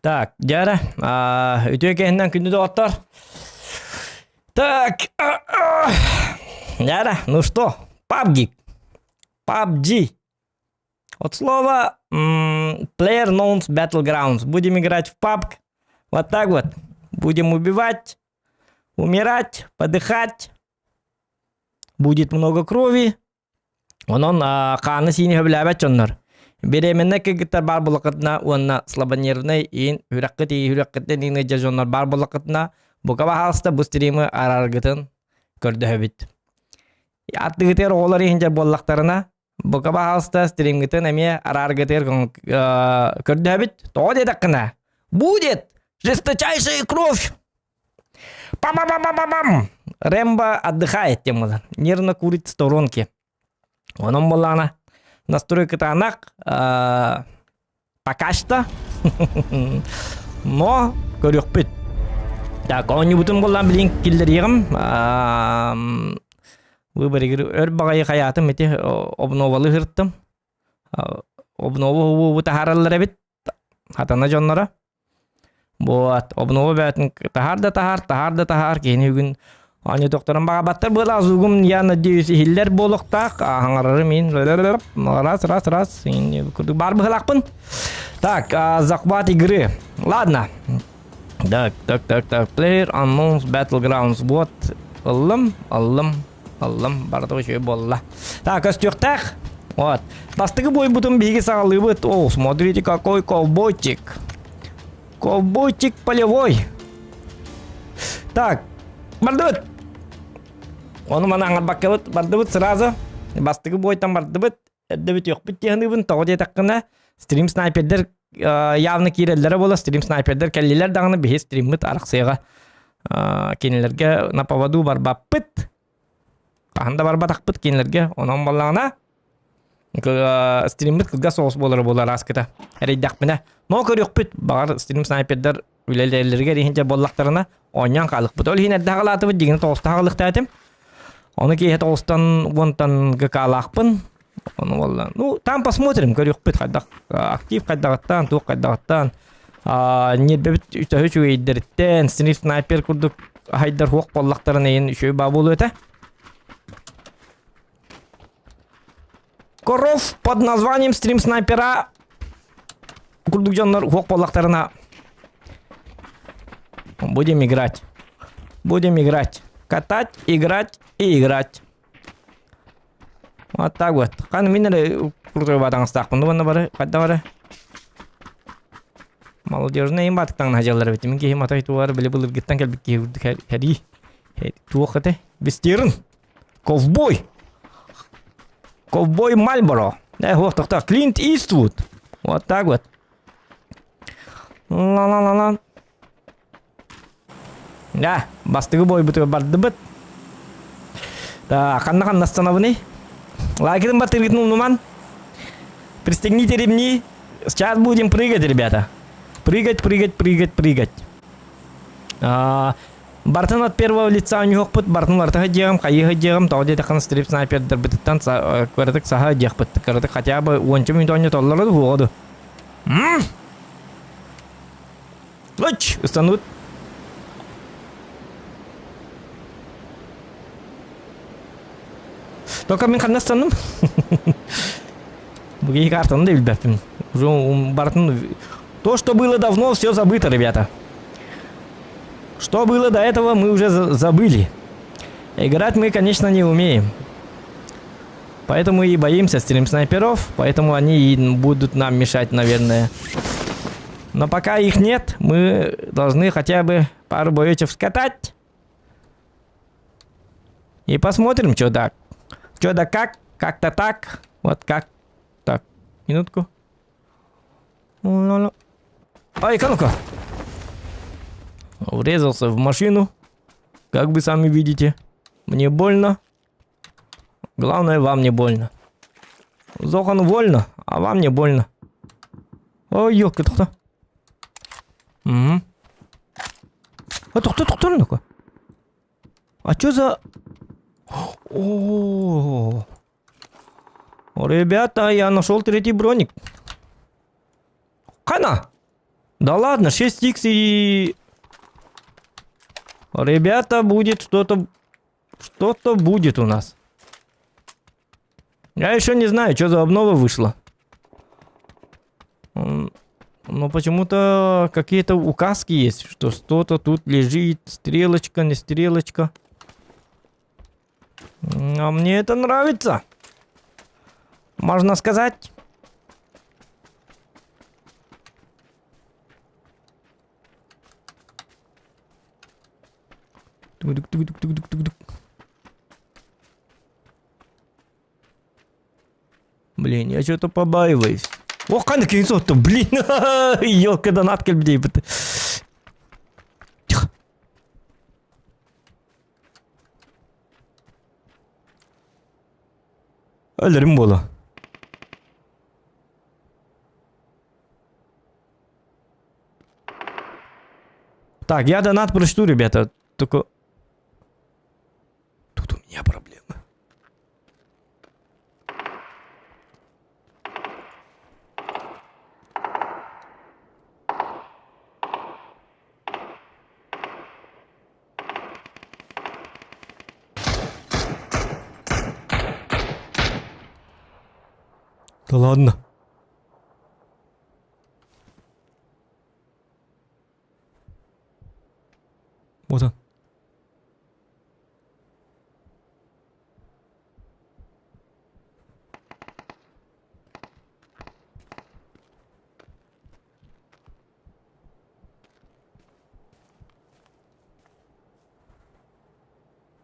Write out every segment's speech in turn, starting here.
Так, дьэ үтүө киһиннэн күндү доҕоттор. Так, дьэ ну что, PUBG. PUBG. От слова Player Knowns Battlegrounds. Будем играть в PUBG. Вот так вот. Будем убивать, умирать, подыхать. Будет много крови. Онон хааны-сиини сөбүлээбэт дьоннор бириэмэннэ кыргыттар баар буоллаххытына уонна слабонервнай иин үрэххит үрэххиттэн иин ыдьа дьоннор баар буоллаххытына бука баһаалыста бу стримы арааргытын көрдөһөбүт. Аттыгытыгар оҕолор иһин буоллахтарына бука баһаалыста стримгытын эмиэ арааргытыгар көрдөһөбүт. Тоҕо диэтэххинэ будет жесточайшая кровь Пам-пам-пам-пам! Рэмбо отдыхает тем буолан. Нервно курит в сторонке. Онон буоллаҕына настрой кытаанах пока что. Но көрүөхпүт. Так, оонньуубутун буоллаан билин киллэриэҕим. Выбор игры өр баҕайы хайаатым ити обновалы ыһыртым. Обнову таһаараллар эбит. Хатана дьонноро. Вот, обнова бээтин таһаар да таһаар, таһаар да таһаар, киһини бүгүн оонньотохторун баҕабаттар буолаа зугум я надеюсь иһиллэр буолуохтаах хаҥарарым ин раз раз раз курдук баар быһылаахпын так захват игры ладно так так так так player unknowns battlegrounds вот ыллым ыллым Аллам, барыта үчүгэй буолла. Так, көстүөхтээх. Вот. Бастакы буойбутун биһиги саҕалыыбыт. О, смотрите, какой ковбойчик. Ковбойчик полевой. Так, бардыбыт. Ону маны аҥарбаккабыт, бардыбыт сразу. Бастакы буойтан бардыбыт. Эрдэ бүтүөхпүт диэхыныыбын, тоҕо диэтэххинэ, стрим снайпердер явно киирэллэрэ буола, стрим снайпердер кэллилэр даҕаны биһи стриммит арахсыаҕа кинилэргэ на поводу барбаппыт. Хаһан да барбатахпыт кинилэргэ. Онон баллаҕына стриммит кылгас соҕус буолара буолар ааскыта. Эрэйдэхпинэ. Но көрүөхпүт. Баҕар стрим снайпердер үлэлэригэр иһин дьэ буоллахтарына оонньоон хаалыхпыт. Ол иһин эрдэ хаалаатыбыт, дьиҥин тоҕуста хаалыахтаатым. Ону киэһэ тоҕустан уонтан ГК-лаахпын. Ону буолла. Ну, там посмотрим, көрүөхпүт хайдах актив хайдаҕыттан, туох хайдаҕыттан. Ньиэрбэбит төһө үчүгэйдэриттэн, стрим снайпер курдук хайдар хуох буоллахтарын эйин үчүгэй баа буолуо этэ. Коров под названием стрим снайпера курдук дьоннор хуох буоллахтарына будем играть. Будем играть. Катать, играть и играть. Вот так вот. Хан мин эрэ крутой баатаҥастаахпын уонна бары хайда бары молодежный им баатыктаҥна дьаллар эбит. Мин киһи матай туар били былыргыттан кэлбит киһи курдук хэрии. Туох этэ? Бистерин. Ковбой! Ковбой Мальборо. Э, вот, так, так, Клинт Иствуд. Вот так вот. Ла-ла-ла-ла. Да, бастыгы бойбутугар бардыбыт. Так, ханна ханна остановны? Лайкытын баттыргытын умнуман. Пристегните ремни. Сейчас будем прыгать, ребята. Прыгать, прыгать, прыгать, прыгать. А, Бартын от первого лица оонньуохпут, бартын барыта диэҕим, хайыһы диэҕим, тоҕо диэтэххинэ стрип снайпердарбытыттан кыратык саһа диэхпит, кыратык хотя бы уонча мүнүүтэ оонньотоллоро буоҕа ду. Лыч! Ыстаныбыт. Только мин ханна ыстанным? Бу киһи картаны да билбэппин. Уже барытын... То, что было давно, все забыто, ребята. Что было до этого, мы уже забыли. Играть мы, конечно, не умеем. Поэтому и боимся стрим-снайперов, поэтому они и будут нам мешать, наверное. Но пока их нет, мы должны хотя бы пару боечек скатать. И посмотрим, что да. Что да как, как-то так. Вот как. Так, минутку. Ай, ну-ка. Врезался в машину. Как вы сами видите. Мне больно. Главное, вам не больно. Зохану больно, а вам не больно. Ой, ёлка, тохто. Угу. А тохто, тохто, ну-ка. А чё за... О, Ребята, я нашел третий броник. Хана! Да ладно, 6х и... Ребята, будет что-то... Что-то будет у нас. Я еще не знаю, что за обнова вышла. Но почему-то какие-то указки есть, что что-то тут лежит, стрелочка, не стрелочка. А мне это нравится. Можно сказать. Тук-тук-тук-тук-тук-тук. Блин, я что-то побаиваюсь. Ох, ханнык киһи сотту, блин, елка донат кэлбит Тихо. Өлөрүм буолуо. Так, я донат прочту, ребята. Только тут у меня проблемы. Да ладно. Вот он.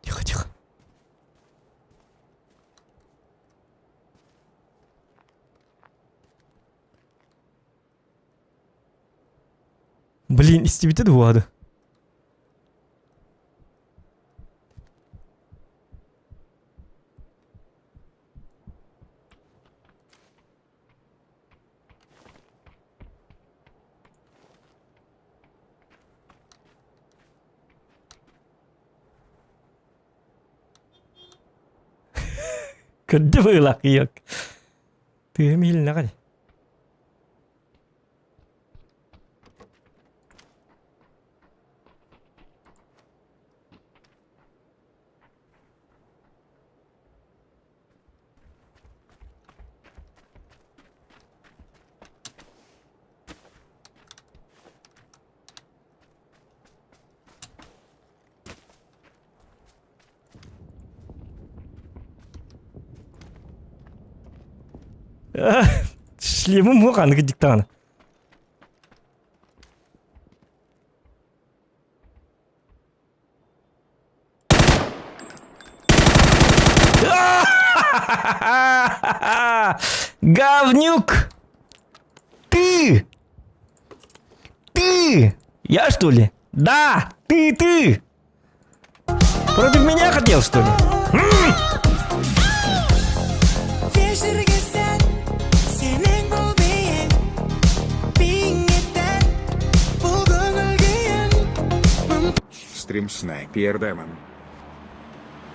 Тихо, тихо. Блин, истибитэ дуо Көрдө быылах кыйык. Тыым иһилинэҕин. Шлемым муох аныгы диктаҕына. Говнюк! Ты! Ты! Я что ли? Да! Ты, ты! Против меня хотел, что ли? Стрим снайпер Демон.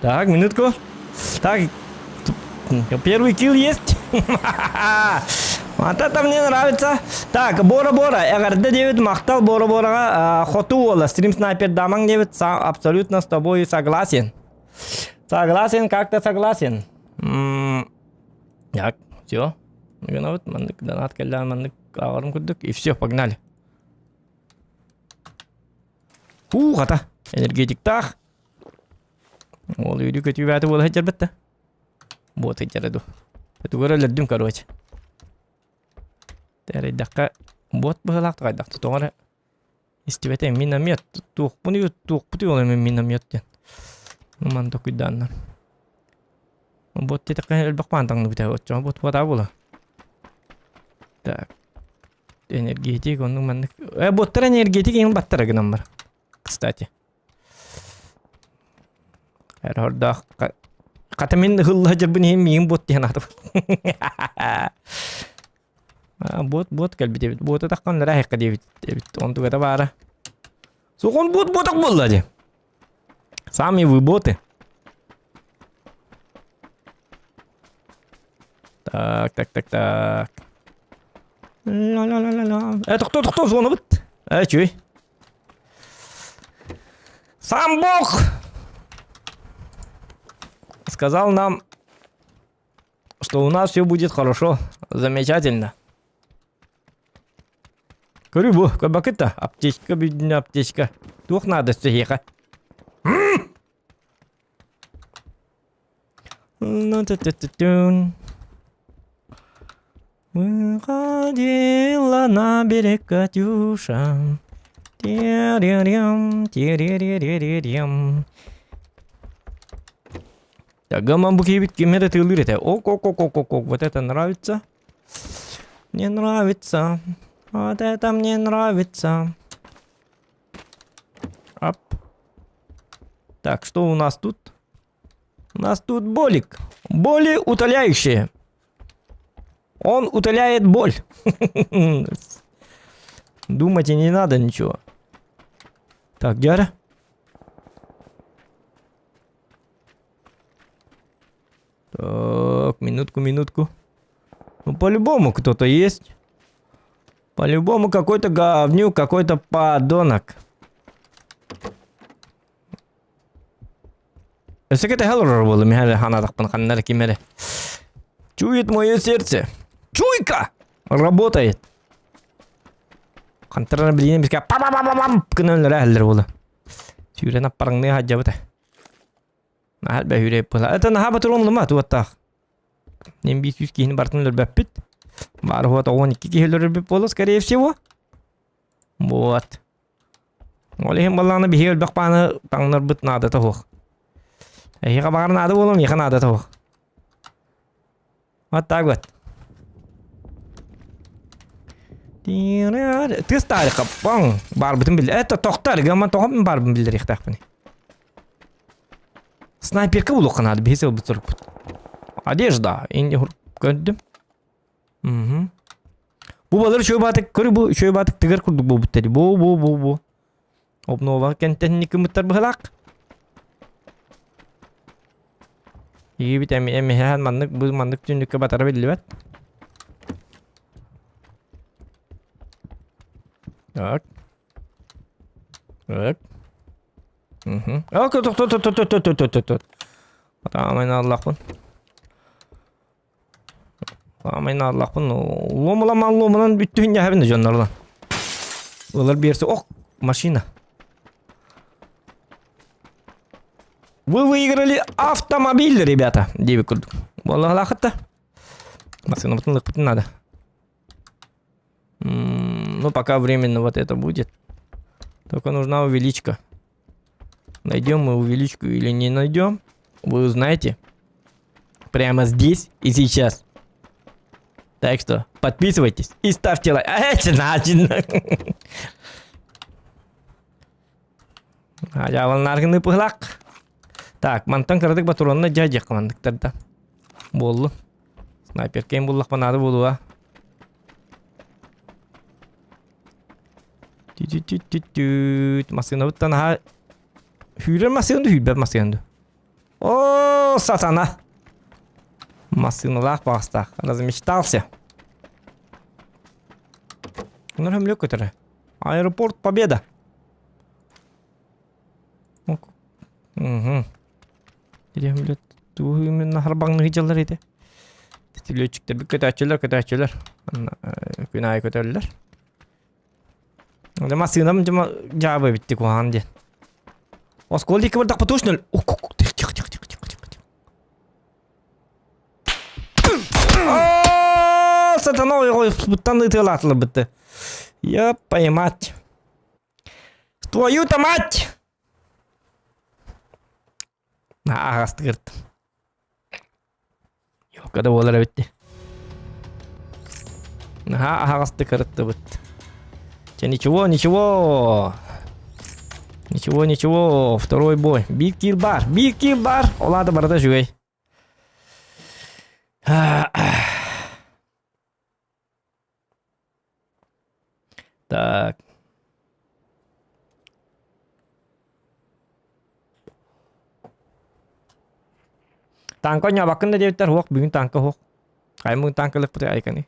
Так, минутку. Так, первый килл есть. Вот это мне нравится. Так, Бора-Бора, эҕэрдэ диэбит махтал Бора-Бораҕа хоту уола, стрим снайпер дамаҥ диэбит, абсолютно с тобой согласен. Согласен, как-то согласен. Так, все. Виноват, маннык донат кэллээн маннык ааҕарым курдук. И все, погнали. Уу, хата, энергетиктаах. Ол үөрүү көтүү бээтэ буола сылдьарбыт да. Буот сылдьара дуу. Тугу өлөрдүм короче. Тэрэйдэххэ буот быһыылаах хайдах тоҕо эрэ истибэтэ миномет туохпун туохпут ол миномет диэн. Ман токуйдааннар. Бот диэтэххэ элбэх баан таҥныбыта оччоҕо бот буотаа буола. Так. Энергетик оннук маннык. Э боттар энергетик иҥин баттара гынан бар. Кстати. Эрордоох хата мин ыһылла сылдьарбын иһин миигин бот диэн аатым. Бот бот кэлбит эбит. Буота таххан нара эһэххэ диэбит эбит. Онтугата баара. Сухон бот боток буолла дии. Сами вы боты. Так, так, так, так. Ла-ла-ла-ла-ла. Э, тохтоо, тохтоо, зонабыт. Үчүгэй. Сам Бог сказал нам, что у нас все будет хорошо, замечательно. Көрү бу, көрбөккүт да, аптечка бүдүнэ аптечка. Туох наада эһиэхэ? Выходила на берег Катюша. Тиририм, тириририририм. Так, гаман бу киһибит ким эрэ тыылыыр этэ. Ок, ок, ок, ок, ок, ок, вот это нравится. Мне нравится. Вот это мне нравится. Ап. Так, что у нас тут? У нас тут болик. Боли утоляющие. Он утоляет боль. Думать и не надо ничего. Так, Дяра. Так, минутку, минутку. Ну, по-любому кто-то есть. По-любому какой-то говнюк, какой-то подонок. Өссө кэтэһэл олорор буоллум иһэ ханаатахпын ханна эрэ ким эрэ. Чует мое сердце. Чуйка! Работает. Хантарана билиинэ бискэ па па па па пам гынан өлөрө иһэллэр буолла. Сүүрэн аппарыҥныы сылдьабыта. Наһаа элбэх үүрэй буолла. Это наһаа ботуруонлума туоттаах. Мен 500 киһини барытын өлөрбөппүт. Баар вот 12 киһи өлөрбүт буолуо, скорее всего. Вот. Ол иһин буоллаҕына биһиги элбэх бааны таҥнарбыт наадата суох. Эһиэхэ баҕар наада буолуо, миэхэ наадата суох. Вот так вот. Тыас таарыха паң баарбытын бил. Это тохтор, гамма тоҕо баарбын биллэриэхтээхпин. Снайперка булуохха наада, биһи сылбыт сорукпут. Одежда, инди көрдүм. Мгм. Бу балар үчүгэй баатык, көрү бу үчүгэй баатык тыгар курдук буолбуттар. Бу бу бу бу. Обнова кэнтэнни кымыттар быһылаах. Ийибит эми эмиһээн маннык бу маннык түннүккэ батара биллибэт. Так. Так. Мгм. Ок, тохто тохто тохто тохто тохто. Атаамай нааллахпын. Аамай нааллахпын. Ломуламан ломунан бүттүһүн дьаһабын да дьоннорлан. Ылар биэрсе ох, машина. Вы выиграли автомобиль, ребята, диэбит курдук. Буоллаҕалаахыт да. Массыынабытын ылыахпытын надо. Ну, пока временно вот это будет. Только нужна увеличка. Найдем мы увеличку или не найдем, вы узнаете прямо здесь и сейчас. Так что подписывайтесь и ставьте лайк. А, это начин. Дьаабалнааргыны пыһылак. Так, мантан кыратык батуронна дьа дьиэх командыктарда. Буоллу. Снайперкейм буллахпа наада буолуа. Тү-тү-тү-тү-түт. Массыынабыттан аһа Сүүрэр массыына да сүүрбэт массыына да. О, сатана! Массыыналаах баҕастаах. Размечтался. Онор хөмлөк көтөрө. Аэропорт Победа. Угу. Или тугу именно харбаҥныһы дьаллар ити. Летчиктэр көтөөччүлэр көтөөччүлэр. Күн аайы көтөллөр. Массыынам дьаабы эбитти куһаҕан диэн. Оскуола диэки бардахпа точно Тихо, тихо, тихо, тихо, тихо, тихо. Сатана ойҕойбуттан ытыалаатылар бытты. Я поймать. Твою-то мать! Аҕастык ыртым. Ёлка да буолар эбит дии. Наһаа аһаҕастык ырыттыбыт. Чэ, ничего, ничего. Ничего, ничего. Второй бой. Биир киил баар. Биир киил баар. Ол аата барыта үчүгэй. Так. Танка оонньообоккун да диэбиттэр, суох, бүгүн танка суох. Хайа муҥ танкалыахпытый айканы.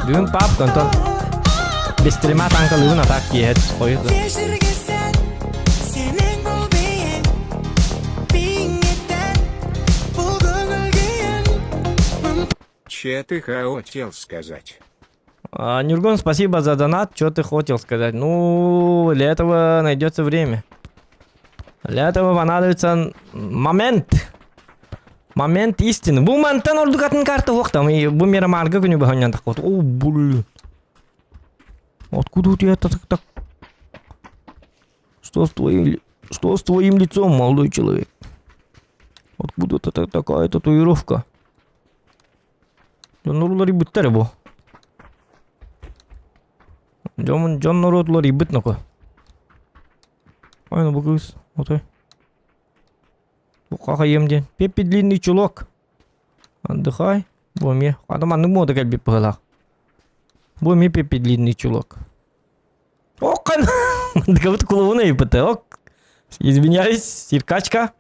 Бүгүн пап, онтон бестрима танкалыыбын атак киэһэ хойут. Че ты хотел сказать? А, Нюргон, спасибо за донат. Что ты хотел сказать? Ну, для этого найдется время. Для этого понадобится момент. Момент истины. Бу мантан ордук атын карта суох там. Бу Мирамарга күнү быһаннан таххот. О, блин. Откуда у тебя так так? Что с твоим, что с твоим лицом, молодой человек? Откуда это такая татуировка? Дьоннор уларыйбыттар бу. Дьон, дьон норуот уларыйбыт ноко. Ой, ну бу кыыс, отой. Бу хахайым диэн. Пеппи длинный чулок. Отдыхай. Бу эмиэ. Хата маннык муода кэлбит быһыылаах. Бу эмиэ Пеппи длинный чулок. Оккан! Мандыкабыт кулубун ыйыппыт. Ок. Извиняюсь, циркачка.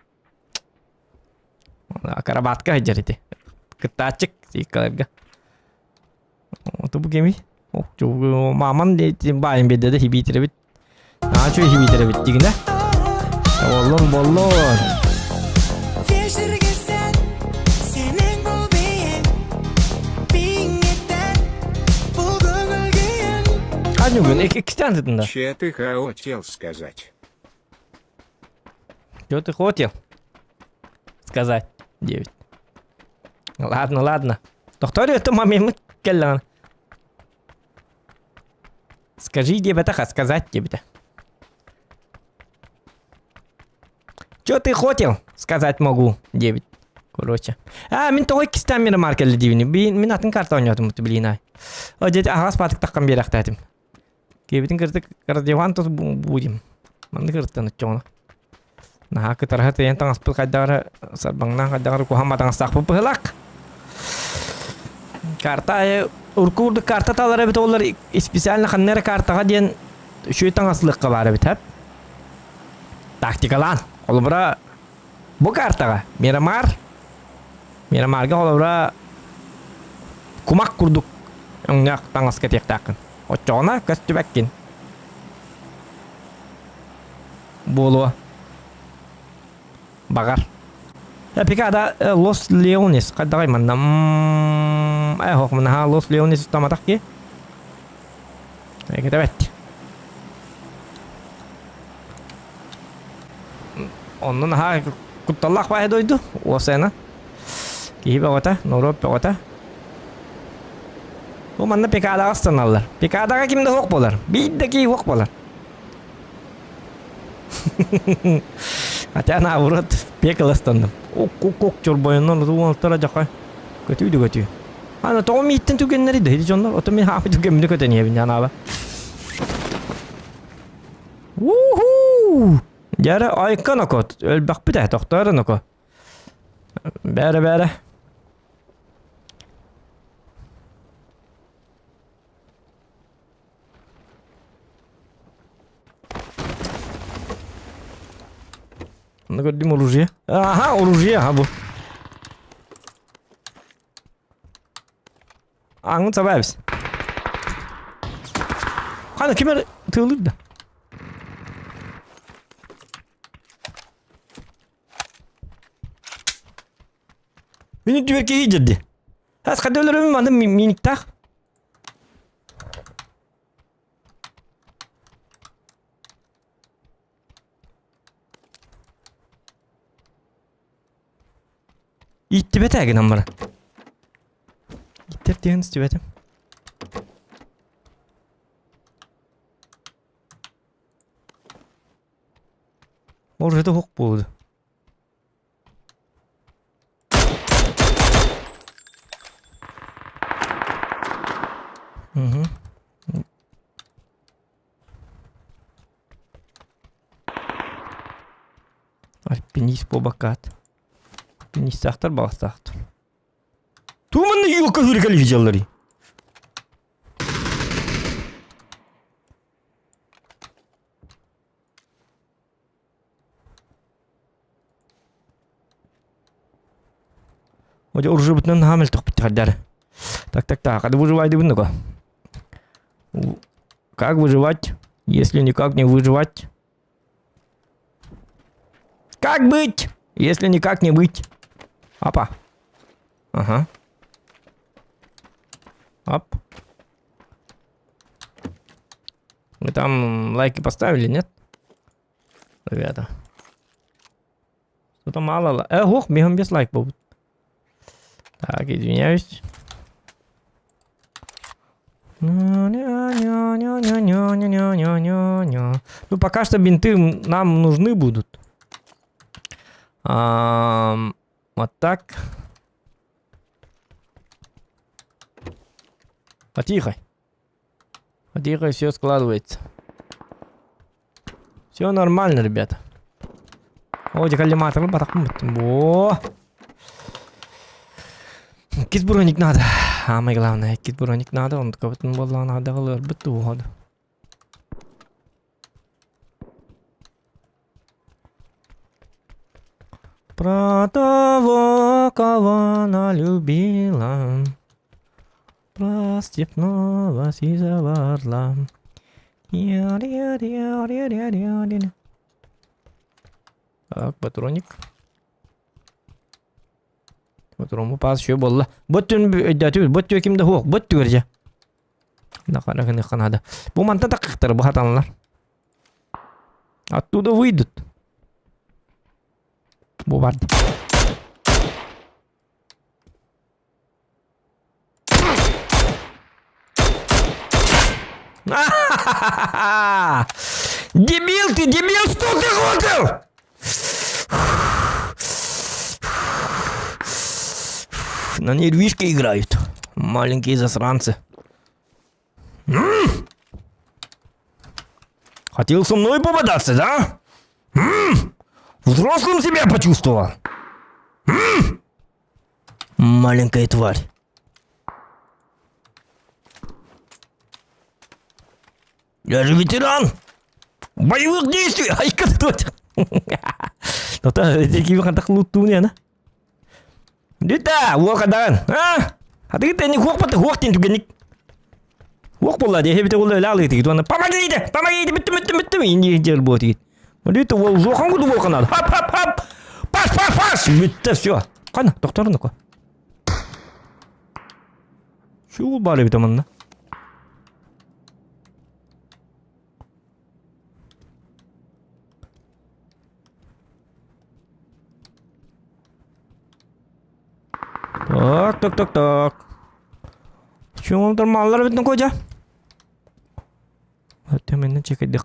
Акробатка сылдьар ити. Кыттааччык циркаларга. Ото бу кимий? Маман баайын биэрдэ да хибиитирэбит. Наһаа үчүгэй хибиитирэбит дигинэ. Боллун боллун. Ханюгун иккистээн сытында. Че ты хотел сказать? Что ты хотел сказать? 9. Ладно, ладно. Тохтор это момент кэллэҕин. Скажи диэбэтэх, а сказать диэбитэ. Чё ты хотел? Сказать могу. 9. Короче. А, мин тоҕо иккистээн Мирамар кэллэ диибини. Мин атын карта оонньоотум блин ай. О, дьэ аһаҕас паатык таххан биэрэхтээтим. Киэбитин кырдык радиован тус будем. Маннык кырыттан оччоҕуна. Наһаа кытарыһа тыйан таҥаспыт хайдах эрэ сарбаҥнаан хайдах эрэ куһаҕан таҥастаахпыт быһылаах. Карта аайы урукку курдук карта талар эбит олор специально ханна эрэ картаҕа диэн үчүгэй таҥаслыахха баар эбит хэп. Тактикалаан. Холобура бу картаҕа Мирамар Мирамарга холобура кумах курдук өҥнөөх таҥас кэтиэхтээххин. Оччоҕуна көстүбэккин. Буолуо. Баҕар. Пикада Лос Леонес хайдаҕай манна э хоох наһаа Лос Леонес устаматах ки. Кэтэбэт. Онно наһаа кутталлаах баайа дойду уосайна. Киһи бөҕөтө, норуот бөҕөтө. Бу манна Пикадаҕа ыстаналлар. Пикадаҕа ким да суох буолар. Биир да киһи суох буолар. Хотя наоборот, пекал ыстанным. Ок-ок-ок чорбойоннор уонтара дьаха. Көтүү да көтүү. Ана тоҕо мииттэн түгэннэри да ити дьоннор. Ото мин хаапы түгэммини көтөн иһэбин анаба. Уху! Дьэрэ айка нокот. Өлбөхпүт ээ, тохтоор ноко. Бээрэ бээрэ. Онно көрдүм оружие. Аха, оружие, аха бу. Аңын сабайбыз. Қана ким эрэ тыылыыр да. Мин үрдүбэр киһи дьэрди. Хас хада өлөрөмүн манна миниктаах. Ииттибэтэ гынан баран. Ииттэр диэн истибэтим. Может, это хук буолду. Угу. Альпинист буолбаккаат. Альпинистаахтар баҕастаахтар. Туу манна юлка хүргэл дьалларый? Одь оружиебытынан наһаа мөлтөхпүт хайдар. Так так так, хады выживайдыбын нука. Как выживать, если никак не выживать? Как быть, если никак не быть? Апа. Ага. Оп. Вы там лайки поставили, нет? Ребята. Что-то мало. Э, ох, бегом без лайк был. Так, извиняюсь. Ну, пока что бинты нам нужны будут. А, вот так. Потихо. Потихо все складывается. Все нормально, ребята. О, деколлиматоры Во! Кит броник надо. Самое главное, кит броник надо. Он такой вот буоллаҕына даҕылыарбыт туһуоду. Про того, кого она любила, про степного сизого орла. Так, патроник. Патрону паас үчүгэй буолла. Бу өттүн өйдөөтүбүт, бу өттүгэр ким да суох, бу өттүгэр дьэ. Гыныахха наада. Бу мантан таххахтара бу хатаналар. Оттуда выйдут. Бу бар. Дебил ты, дебил, что ты хотел? На нервишке играют. Маленькие засранцы. М-м! Хотел со мной попадаться, да? М-м! Взрослым себя почувствовал. М-м! Маленькая тварь. Я же ветеран боевых действий. Айка тут. Тота киви хантах луттуун ана. Дүтэ, уокадаан. А? Хатыгыт эни хуох хуох тин түгенник. Хуох буолла дии эбите ула өлө тигит уонна помогите, помогите, бүттүм, бүттүм, бүттүм инди дер буо тигит. Дүтэ уол зохан куду буолканал. Хап, хап, хап. Паш, паш, паш. Бүттэ все. Кана, тохторуну Чуу баар эбит манна. Так, так, так, так. Чуҥулдар маллар эбит кожа. Төмөннөн чекайдык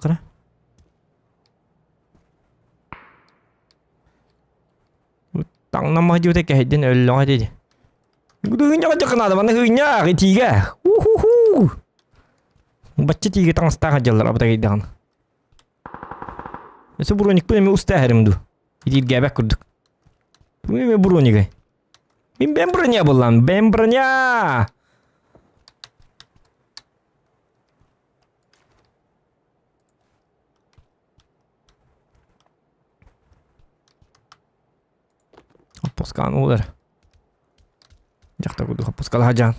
Таҥнаммаһа дьиэбитэ кэһэйдин өллөҕө дии. Гыһынньаҕа дьаханаада манна гыһынньаах итиигэ. У-ху-ху. Бачча тиигэ таҥастаах дьаллар абытагыйдаҕына. Өссө броникпын эмиэ устааһарым дуу. Итииргээбэт курдук. Бу эмиэ бронигай. Мин бэм броня буллам, бэм броня! Оппускаан уулар. Дьахтар курдук оппускалаһа дьаан.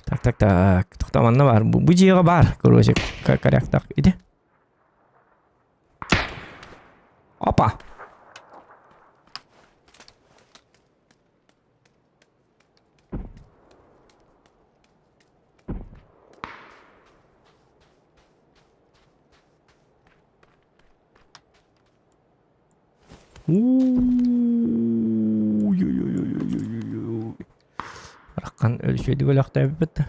Так, так, так. Тохто манна баар. Бу, бу дьиэҕэ баар. Короче, коряктах. Иди. Опа. Раххан өлсүөдүк өлөхтөөбүппүт.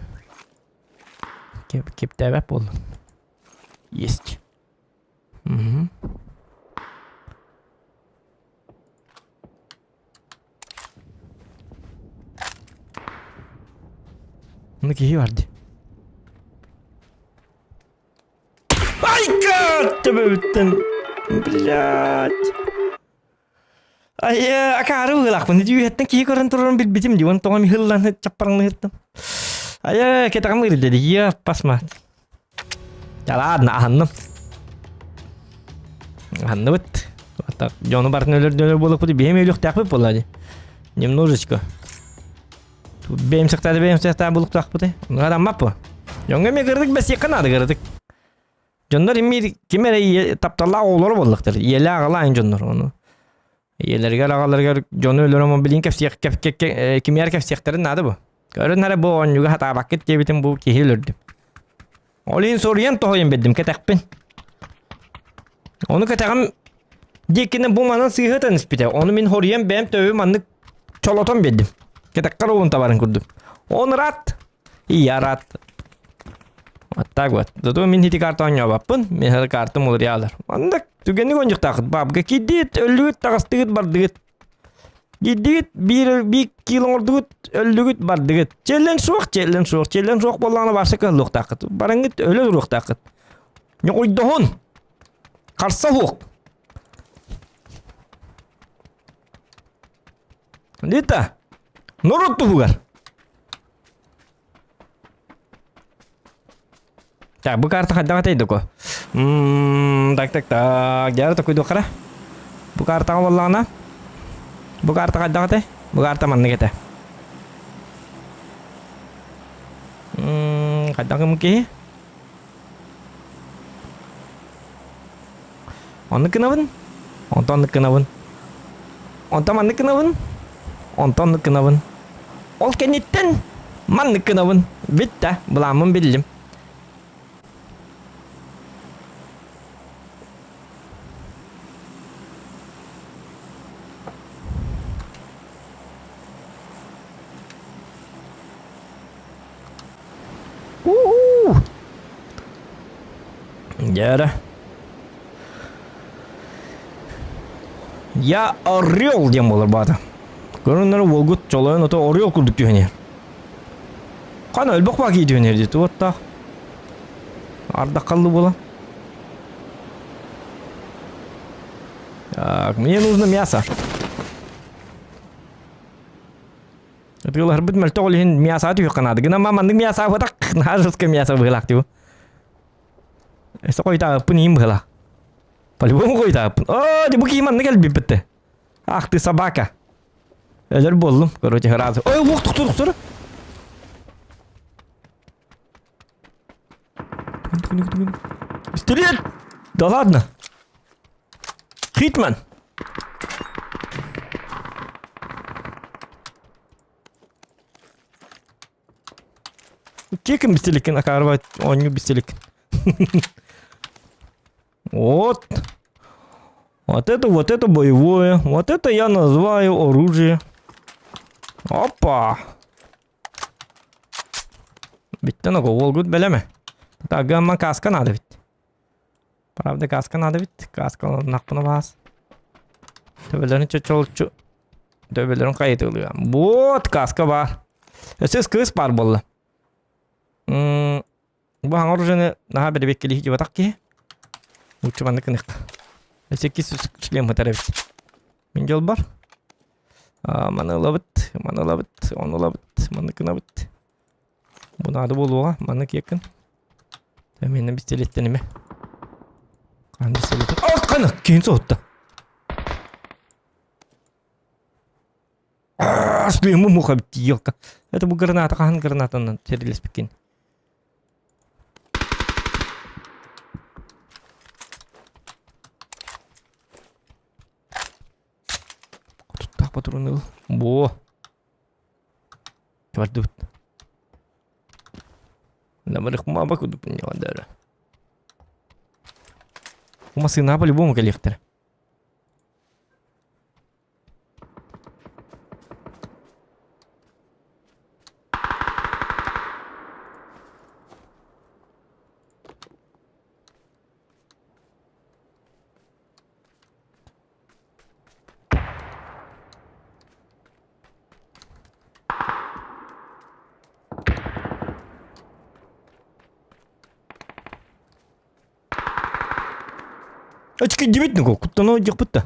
Киптээбэт буоллум. Есть. Угу. Оны киһи бар дии. Айка! Төбөбүттэн. Блядь. Ай, акаары быһыылаахпын. Үһэттэн киһи көрөн турарын билбитим дии. Уон тоҕом ыһыллан чаппарыҥныһыттым. Айа, кэтэҕим ыырда дии. Я, пасма. Да ладно, аһанным. Аһанныбыт. Так, дьону барытын өлөр буолуохпут. Биһим өлүөхтээхпит буолла дии. Немножечко. Бэйэм сыктааты, бэйэм сыктааты булуктаахпыт. Адаммаппы. Дьоҥҥо эмиэ кыратык бэсиэххэ наада кыратык. Дьоннор имиир ким эрэ ийэ тапталлаах оҕолоро буоллахтар. Ийэлээх аҕалаах дьоннор ону. Ийэлэригэр аҕаларыгар дьону өлөрөм билин кэпсиэх кимиэр кэпсиэхтэрин наада бу. Көрөн эрэ бу оонньууга хатаабаккыт диэбитим бу киһи өлөрдүм. Ол иһин соруйан тоһуйан бердим кэтэхпин. Ону кэтэҕим диэкинэ бу манан сыыһытан испитэ. Ону мин хоруйан бэйэм төбөбүн маннык чолотон биэрдим. Кэтэххэр уун табарын курдук. Он рад, и я рад. Вот так вот. Зато мин ити карта оонньообаппын. Мин картам уларыйалар. Маннык түгэнник оонньуктаахыт. Бабга киирдигит, өллүгүт, таҕыстыгыт, бардыгыт. Киирдигит, биир биир киил оҥордугут, өллүгүт, бардыгыт. Челлен суох, челлен суох, челлен суох буоллаҕына барса кыһыллыахтааххыт. Бараҥҥыт өлө туруохтааххыт. Ньоҕойдоһун! Харса суох! Лита, норуот туһугар. Так, бу карта хайдах этэй доко? Так, так, так, дьара токуйдуоххара. Бу картаҕа буоллаҕына, бу карта хайдах этэй? Бу карта маннык этэ. Хайдах гыммыт киһи? Оннук гынабын, онтон оннук гынабын. Онтон маннык гынабын, онтон оннук гынабын. Ол кэнниттэн маннык гынабын. Бүттэ, былааммын биллим. У-у-у! Дьэ Я орел диэн буолар баата. Көрүннэр уолгут чолойон ото орел курдук түһэн иһэр. Хана өлбөх баа кии түһэн иһэр дии туоттаах. Ардаххаллы буола. Так, мне нужно мясо. Ытыалаһарбыт мөлтөх ол иһин мясоҕа түһүөххэ наада. Гынан маннык мясо абатах, наһаа жестко мясо быһыылаах дии. Өссө хойутаабыппын иһин быһыылаах. По-любому хойутаабыппын. Оо, дии бу киһи маннык элбиппит да. Ах ты собака. Өлөр буоллум, короче, сразу. Ой, луох тохтор тохтор. Пистолет! Да ладно. Хитман! Кекин бистеликин акаарба оонньуу бистеликин. Вот. Вот это боевое. Вот это я называю оружие. Опа! Бүттэн ого уолгут бэлэмэ. Тагыамма каска надо бит. Правда каска надо бит. Каска нахпына баас. Төбөлөрүн чочолчу. Төбөлөрүн хайытылыа. Вот каска бар. Өссө кыыс бар буолла. Бу хаҥа оружиены наһаа бэрэбиэккэлии дьыбатах киһи. Лучше маннык гыныахха. Өссө иккис шлем ытар эбит. Мин дьолбор. Маны ылабыт, маны ылабыт, ону ылабыт, маннык гынабыт. Бу наада буолуоҕа, маннык киэккин. Миэнэ бистэлиэттэн Хаан бистэлиэттэн. Ох, хана, киһин соһутта. Шлему муха елка. Это бу граната хаһан гранатанан сэрилэспиккин. Туттаах патрон ыл. Бо. Бардыбыт. Намырых маба кудук ньондара. Бу массыына по-любому кэлиэхтэрэ. Очки дебит ну куттано дьахпыт да.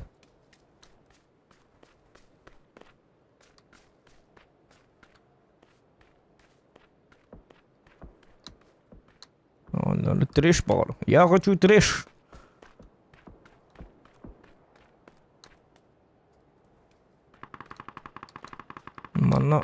Надо трэш бар. Я хочу трэш. Манна.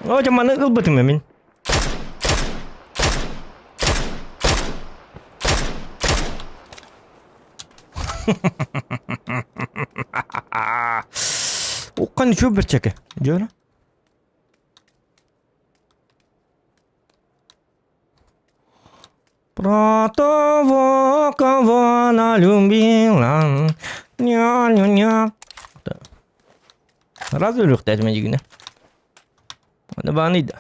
О, дьэ маны ылбытым мин. Уккан үчүгэй бэрчэкэ. Дьөрө. Про того, кого она любила. Ня-ня-ня. Разве өлүөхтээтим дьигинэ? Аны бааны да.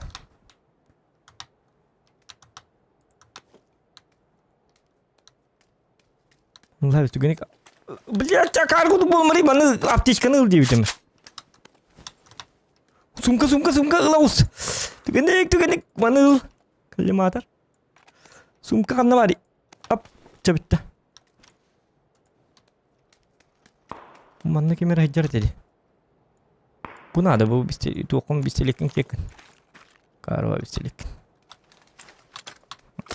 Лав түгеник. Блядь, акар кудук болмари маны аптечканы ыл диэбитим. Сумка, сумка, сумка ылабыс. Түгеник, түгеник, маны ыл. Коллиматор. Сумка ханна баар? Ап, чэ бүттэ. Манна ким эрэ сылдьар этэ дии. Бу наада бу туоххун бистэликкин киэккин. Карва бистэликкин.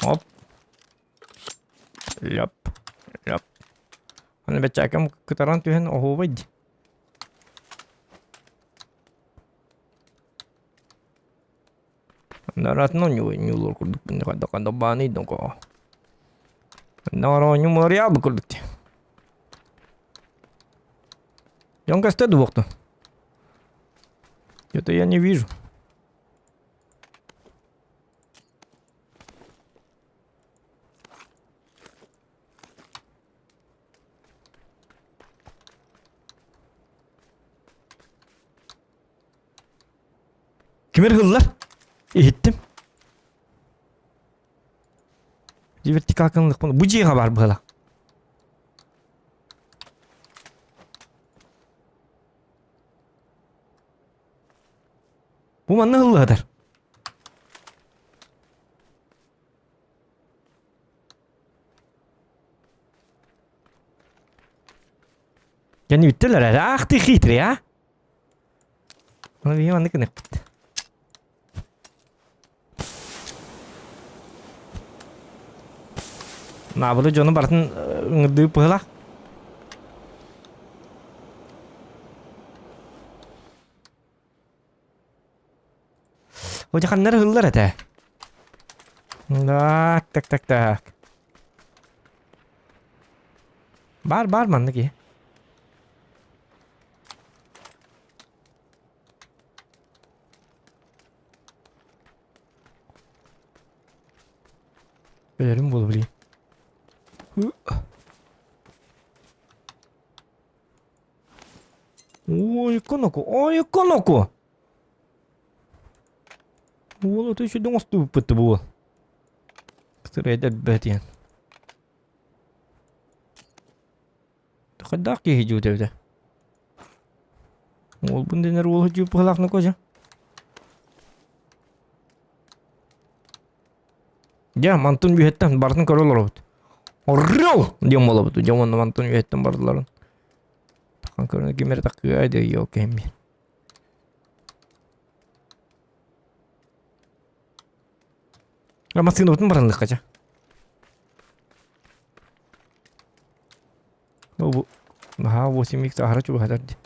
Оп. Ляп. Ляп. Аны бэчээкэм кытаран түһэн оһуобай дии. Наратно ньуулуур курдук бааны донко. Нароонньу муориал курдук. Дьон көстө дуохту. Это я не вижу. Кимир ыллар? Иһиттим. Вертикалканлыкпын. Бу дьиэҕэ бар быһыла. Бу манна ыллыһатар. Кэнни бүттүлэр Ах ты хитрый, а? Оны биһи маннык гыныахпыт. Наабылы дьону барытын ыҥырдыы быһылаах. Одьаханнар ыһыллар этэ. Так, так, так, так. Бар, бар маннык киһи. Өлөрүм буолу блин. Ой, коноку, ой, коноку. Уол ото үчүдүн оҥостубуппут бу. Сырайдар бэтиэн. Хайдах киһи дьуут эбитэ? Уолбун дэнэр уол дьуут быһалаахна кожа. Дьэ, мантан үөһэттэн барытын көрө олоробут. Орел! диэн буолабыт. Дьэ, уонна мантан үөһэттэн бардыларын. Тахан көрөн ким эрэ таккыа дии ёлкэм. Массыынабытын баранлыхха ча. Бу наһаа 8 икс аһара чугаһатар дии.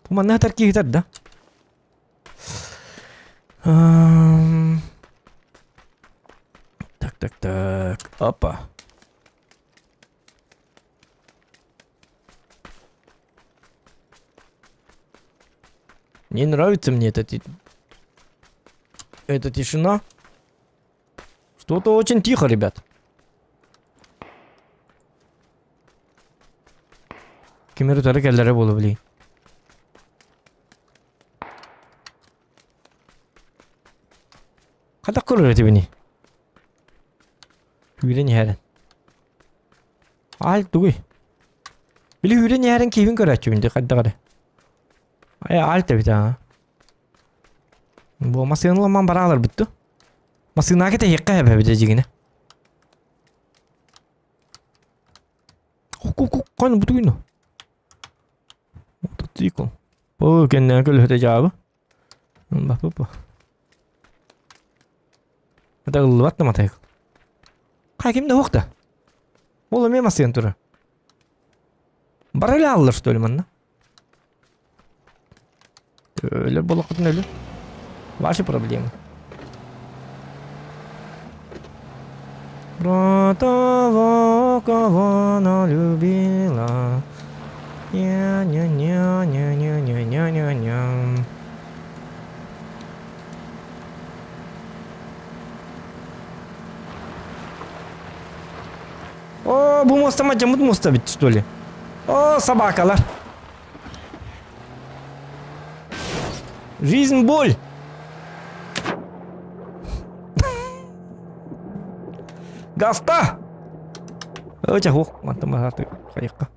Бу манна сытар киһи сытар да? Так, так, так. Опа. Не нравится мне эта, эта тишина. Что-то очень тихо, ребят. Ким эрэ утары кэллэрэ буолуо билигин. Хайдах көрөр этибиний? Үүрэн иһэрин. Аал тугуй? Били үүрэн иһэрин киһибин көрөөччүбүн дии хайдах эрэ. Ай аал тэбит аа. Бу массыына ламан бараалар бүттү. Массыынаа кэтэһиэххэ эбэбит дьигинэ. Ку-ку-ку, бутуйну. Мотоцикл. О, кэннэ көлөһөтө дьаабы. Баппа. Это ыллыбат да матайык. Хай ким да уох да. Ол эмиэ массыын турар. Бара эле аллар что ли манна? Өлөр болоххутун өлөр. Ваши проблемы. Про того, кого она любила. Ня-ня-ня-ня-ня-ня-ня-ня-ня. О, бу муоста мадьаммыт муоста бит, что ли? О, собакалар. Жизнь боль. Гаста! Өте хух, мантымасаты хайыққа.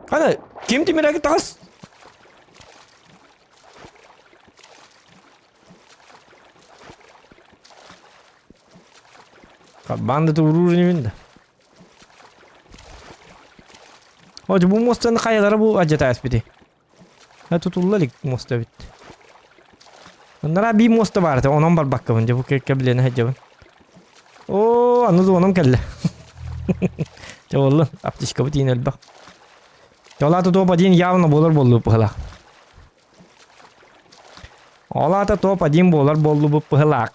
Қана, кем темірәгі тағыс? Банда тууруур инибин да. О, бу муостаны хайалара бу адьата эспити. Тутулла илик муоста эбит. Оннара би муоста баар этэ, онон барбаккабын, дьэ бу кэблиэни сылдьабын. Оо, аны зонам кэллэ. Дьэ буоллун, аптечкабыт иин элбэх. Дьэ, ол аата топ-1 явно буолар буоллубут быһылаах. Ол аата топ-1 буолар буоллубут быһылаах.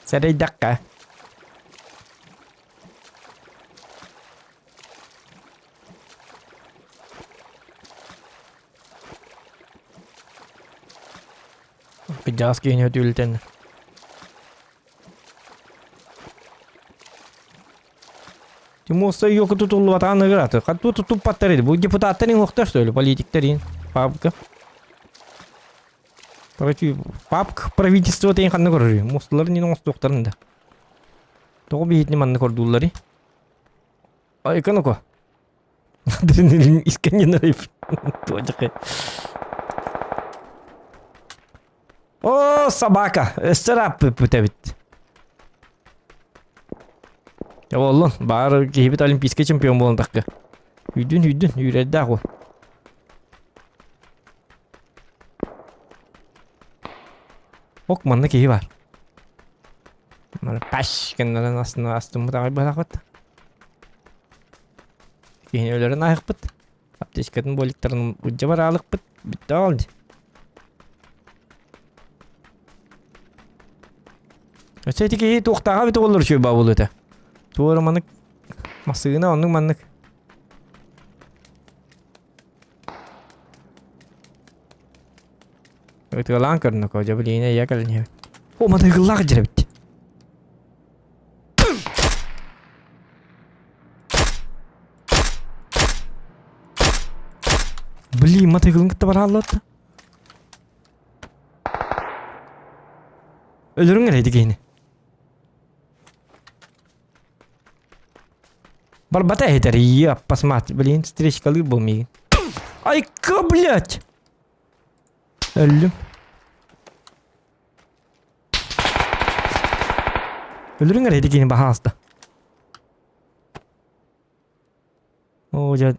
Сэрэйдэххэ. Кыдьаас киһини өтүүлтэн. Муоста йоку тутуллубатаҕын ыгыраты. Хаттуу тутуппаттар edi. Бу депутаттар иҥохтар что ли, политиктар иин. Папка. Короче, папк правительство тейин ханна көрөр. Муосталарын нин оҥостуохтарын да. Тоҕо биһитини манна көрдүүллэри? Айка ну-ка. Адреналин исканинарив. Туодьахы. О, собака! Өссө ырааппыппыт эбит. Оллун, баар киһибит олимпийский чемпион буолан тахка. Үйдүн, үйдүн, үүрэрдээх уол. Ок, манна киһи бар. Маны паш гыннаран астына астыммыт аҕай быһалаахпыт. Киһини өлөрөн ааһыкпыт. Аптечкатын боликтарын удьа бараалыкпыт. Бүттэ ол дии. Өссө ити киһи туохтааҕа бүтэ боллор үчүгэй баа буолуо этэ. Туора маннык массыына оннук маннык. Ытыалаан көрнөкө, дьэ билиинэ ийэ кэлин иһэбит. О, матыгыллаах дьэр эбит. Блин, матыгылын кытта барааллар. Өлөрүҥ эрэ ити киһини. Барбата эһитэр, ие, аппас блин, встречкалыыр был миигин. Айка, блядь! Өллүм. Өлөрүҥ эрэ ити киһини баһаалыста. Оо, дьэ,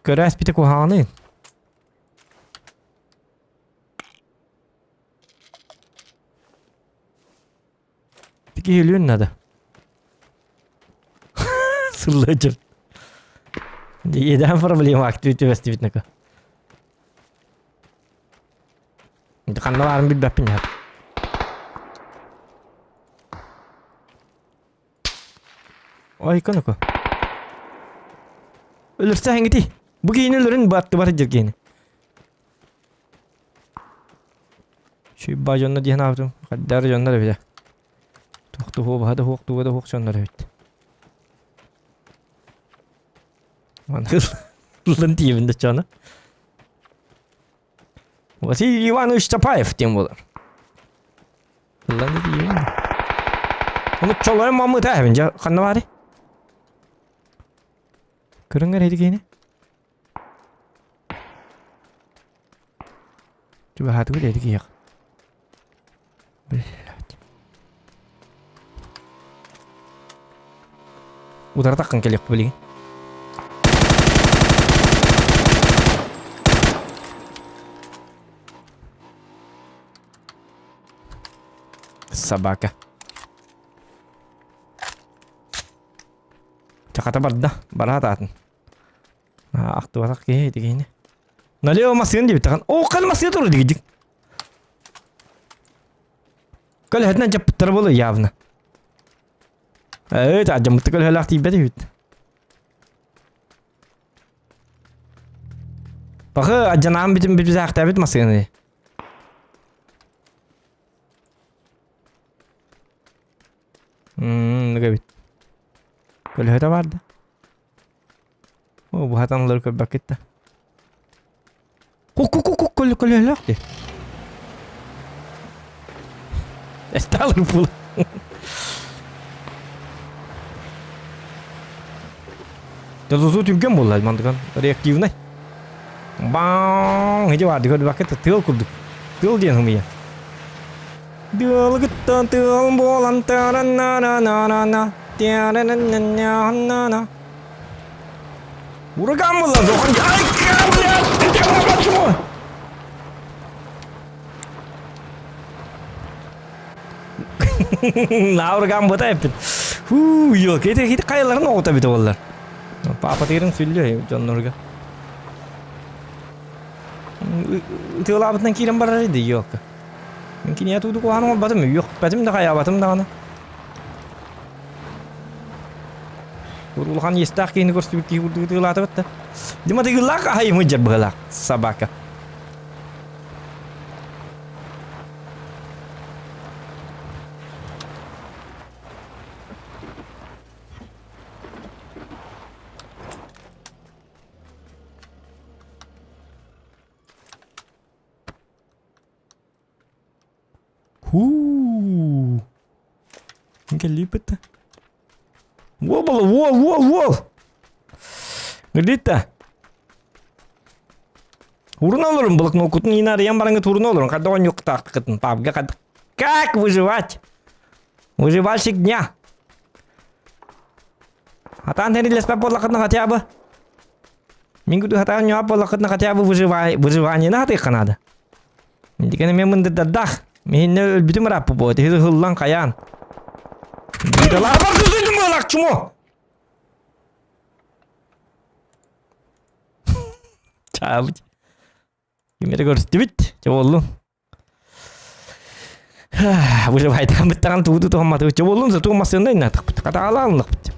көрөөспүтэ куһаҕаный. Киһи өлүөн надо. Сыллыдьыр. Иэдээн проблема актив түбэстибит нака. Ханна баарын билбэппин яһат. Ой, коноко. Өлөрсө хэҥити. Бу киһини өлөрүн баттыбар дьир киһини. Чуйбаа дьонно диэн аабытым. Хайдаар дьоннор эбитэ. Туох туһуо баһа да хуох туга да хуох дьоннор эбит. Ылын тиийэбин да чоно. Василий Иванович Чапаев диэн буолар. Ыллан да тиийэбин. Ону чолойон мамыта эбин дьэ ханна баарый? Көрүҥ эрэ киһини. Чугаһаатыбыт эти киһиэх. Блядь. Утары таххан кэлиэхпит билигин. Собака. Чахата барда. Бараат аатын. Ахтыбатах киһи ити киһини. Налево массыын диэбит. О, хал массыын турар дигидик. Көлөһөтүнэн дьаппыттара буолуо явно. Ээ, дьаммытты көлөһөлөөх тиийбэт үһүт. Бахы адьанаан бүтүн бүтүтээхтээбит массыыны. Мм, эбит. Көлөһөтө бар да. О, буһатан ылар көрбөккүт да. Ку-ку-ку-ку көлөһөлөөх дии. Эсталыр бул. Тозузу түргэн буолла мандыган реактивный. Баң, иди барды көрбөккө тыал курдук. Тыал диэн хымыйа. Тыалгыттан тыал буолан таранна-на-на-на-на на Ураган была, Ай, блядь, почему? Ураган быта эппит. Фу, елки, это хит кайларын оҕута бит олар. Папа тыырын сүллү дьоннорга. Тыалаабытынан киирэн барар иди, елка. Мин киниэ тууду куһаан оҥорботум, үөхпэтим да хайаабатым даҕаны. Улахан иэстээх киһини көрсүбүт киһи курдук ытыалаатыбыт да. Дима тыгыллаах аһайымы дьэр быһалаах собака. Хуу. Кэллииппит да. Уол була, уол, уол, уол. Гүллиитта. Уруна олорун, блокноккутун иин арыйан бараҥҥыт уруна олорун. Хайдах оонньуохтаахтыкытын, пабга хайдах. Как выживать? Выживальщик дня. Хатаан тэриллэспэт буоллаххытына хотя бы. Мин күтү хатаан ньуап буоллаххытына хотя бы выживай, выживание хатыахха наада. Дигэн эмиэ мындырдардаах. Миһиннэ өлбүтүм ырааппы буо, тиһи ыһыллан хайаан. Быдалаабар кызылым буолак чумо. Чаабыт. Кимери көрүстүбүт. Чэ боллун. Выживайтан быттаҕан тугу туһамматыбыт. Чэ боллун зато массыына иннатахпыт. Хатаалаанлахпыт.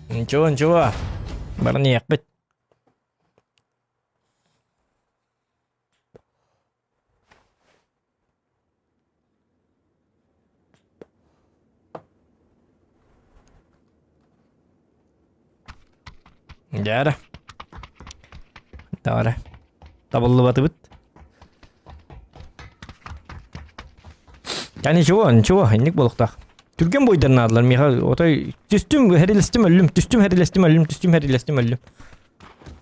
Ничего, ничего. Баран иһиэхпит. Дьэ Давай. Табыллыбатыбыт. Я ничего, ничего, инник буолуохтаах. Түргэн буойдар наадалар миэхэ отой түстүм, хэрилэстим өллүм, түстүм, хэрилэстим өллүм, түстүм, хэрилэстим өллүм.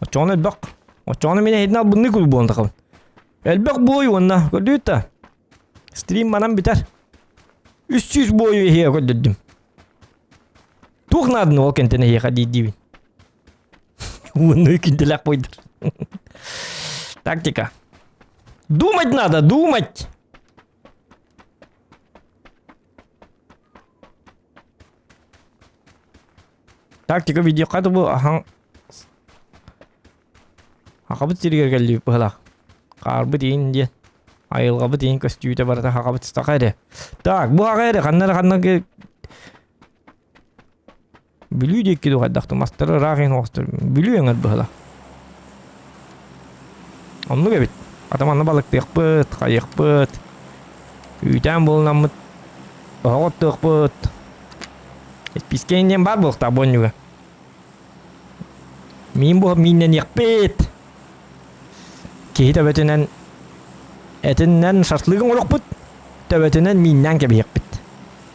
Оччоҕуна элбэх. Оччоҕуна мин эһитин албынныы кул буолан тахабын. Элбэх буой уонна көрдүүт да. Стрим манан бүтэр. 300 буойу эһиэхэ көрдөрдүм. Туох нааданы ол кэнтэн эһиэхэ диирдиибин. Уонна кинтэлээх буойдар. Тактика. Думать надо, думать! Тактика видеоха бу ахан Хахабыт сиригэр кэллибит быһалаах. Хаарбыт иин диэн. Айылҕабыт иин көстүүтэ барыта хахабыт саха эрэ. Так, бу хаха эрэ ханна эрэ ханна Бүлүү диэки дуу хайдах мастары ыраах иһин оҕустар. Бүлүү өҥөр быһыла. Оннук эбит. Хата манна балыктыахпыт, хайыахпыт. Үүтээн булунаммыт. Оһох оттуохпут. Испискэйин диэн баар буолуохтаах бу онньуга. Миин буһап мииннэниэхпит. Киһи төбөтүнэн этинэн шашлыгын оҥоруохпут, төбөтүнэн мииннээн кэбиһиэхпит.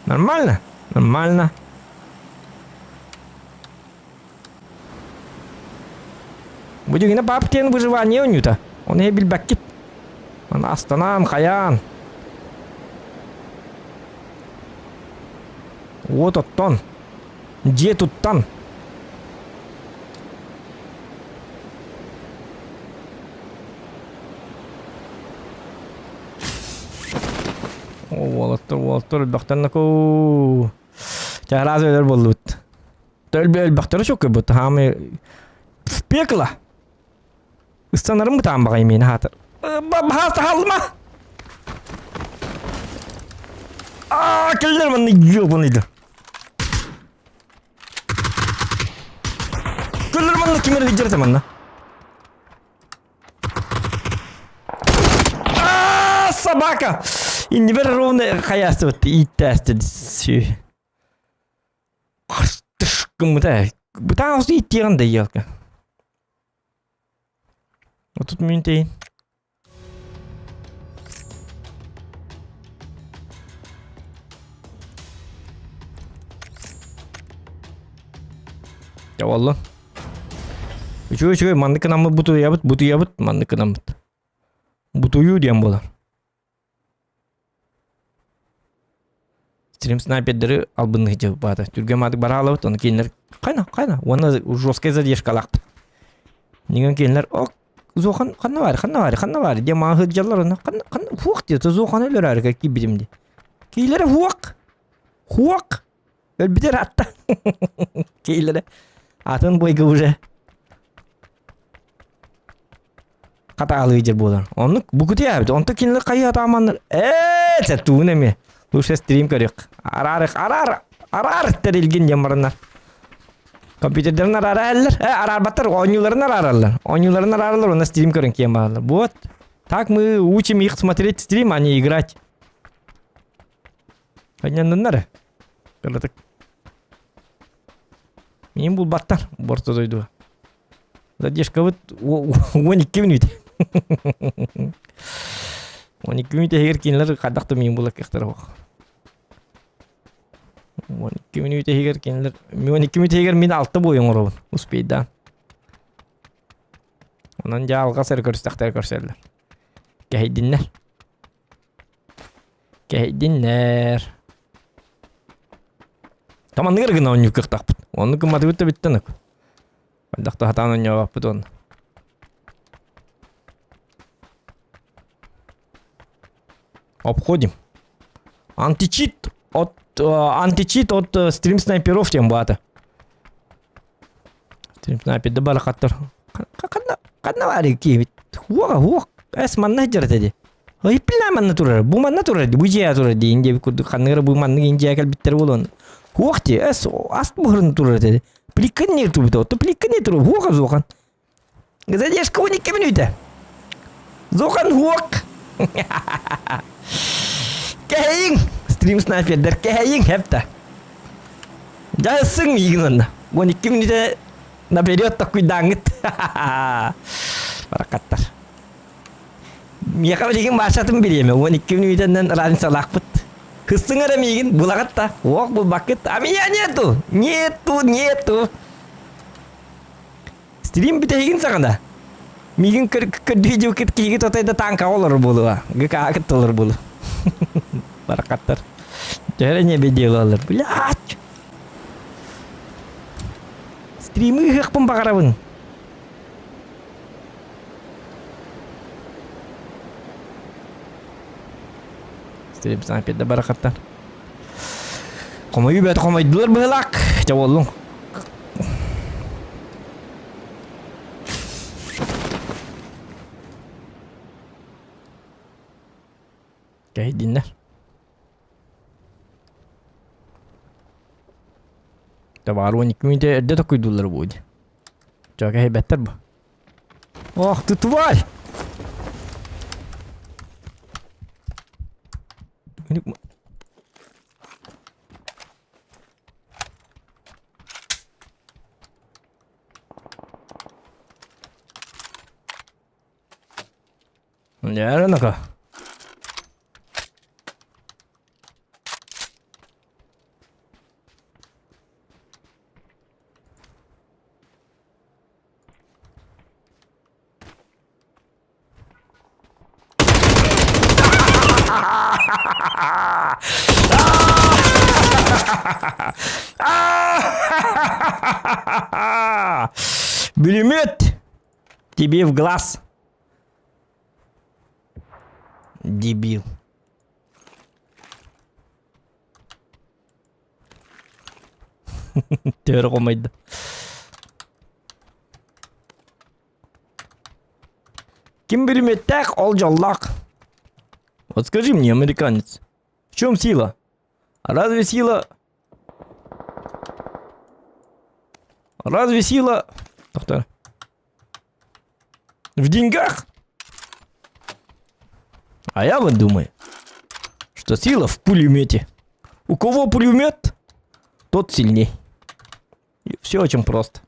Нормально? Нормально. Бу дьиҥинэ пап диэн выживание оонньуута. Ону билбэккит. Аны астанаан, хайаан. Уот оттон. Дьиэ туттан. Уолаттар, уолаттар өлбөхтөн накуу. Чараас өлөр буоллубут. Өлбө өлбөхтөрө чөкөбүт. Хаамы в пекло. Ыстанарым бытаан баҕайы миэнэ хаатар. Баһаста хааллыма! Аа, кэллэр манна ёбаныйда. Кэллэр манна ким эрэ виджерте манна. Аа, собака! Иннибэр ровно хайаастыбыт ииттээсти. Гыммыта. Бытаан осы ииттиэҕин да елка. 30 мүнүүтэйин. Дьэ буоллун. Үчүгэй үчүгэй маннык гынаммыт бутуйабыт, бутуйабыт, маннык гынаммыт. Бутуйуу диэн буолар. Стрим снайпердары албыннык дьылбаата. Түргэн маатык бараалабыт, ону кинилэр хайна, хайна, уонна жесткай задержкалаахпыт. Нигэн кинилэр ок, зохан ханна баар, ханна баар, ханна баар диэн маа сылдьаллар онно ханна, ханна, хуох диэ, зохан өлөрөөрү киирбитим дии. Киилэрэ хуох, хуох, өлбүтэр атта. Киилэрэ атын бойга уже хатаалыы дьэр буолар. Оннук букутуйаабыт. Онто кинилэр хайыы атааманнар ээ сэтуун эмиэ. Лучше стрим көрүөх. Араарых араар араар тэрилгин диэн бараннар. Компьютердарын араара эллэр. Э араарбаттар оонньууларын араараллар. Оонньууларын араараллар уонна стрим көрөн киэн бааллар. Вот. Так мы учим их смотреть стрим, а не играть. Аннаннар. Кыратык. Мин булбаттар борто дойдуга. Задержкабыт 12 мүнүүтэ. 12 мүнүүтэ иһигэр кинилэр хайдах да миин булар кыахтара суох. 12 мүнүүтэ иһигэр кинилэр 12 мүнүүтэ иһигэр мин алта буой оҥоробун успейдаан. Онон дьэ алҕас эрэ көрүстэхтэрэ көрсөллөр. Кэһэйдиннэр. Кэһэйдиннэр. Таманныгар гына оонньуур кыахтаахпыт. Оннук гымматыбыт да бүттэн Хайдах да сатаан оонньообоппут уонна. Обходим. Античит от античит от стрим снайперов диэн баата. Стрим снайперда барахаттар. Ханна ханна баар киһибит? Хуоға хуох. Эс манна сылдьар этэ дии. Ыйыппына манна турар. Бу манна турар дии. Бу дьиэ турар дии. Диэбит курдук ханныгара бу маннык индия кэлбиттэр буолуон. Хуох дии. Эс ас буһарын турар этэ дии. Пликка не турбута. Отто пликка не турар. Хуоха зохан. Задержка 12 мүнүүтэ. Зохан хуок. Кэһэйиҥ! Стрим снайпердер кэһэйиҥ хепта. Дьаһыссыҥ миигин онно. 12 мүнүүтэ наперед токкуйдааҥҥыт. Баракаттар. Миэхэ билигин Машатын бириэмэ 12 мүнүүтэннэн разницалаахпыт. Кыссыҥ эрэ миигин булаҕыт да, уох булбаккыт. А меня нету! Нету, нету! Стрим бүтэһигин саҕана. Миигин көрдүү дьылкыт киһигит отой да тааҥкаҕа олорор буолуо. ГК-гыт олорор буолуо. Баракаттар. Төһө эрэ небе делалар. Блядь! Стримы ыһыахпын баҕарабын. Стрим барахаттан. Хомойуу бэт хомойдулар быһылаах. Чэ буоллун. Кэһэйдиннэр. Табаар 12 мүнүүтэ эрдэ токуйдууллар буо дии. Чё кэһэйбэттэр бу. Ох ты тварь! Дьэ, Бүлүмүөт! Тебе в глаз. Дебил. Төөрө хомойду. Ким бүлүмүөттээх, ол дьоллоох. Вот скажи мне, американец, в чем сила? А разве сила... Разве сила... Доктор. В деньгах? А я вот думаю, что сила в пулемете. У кого пулемет, тот сильней. Все очень просто.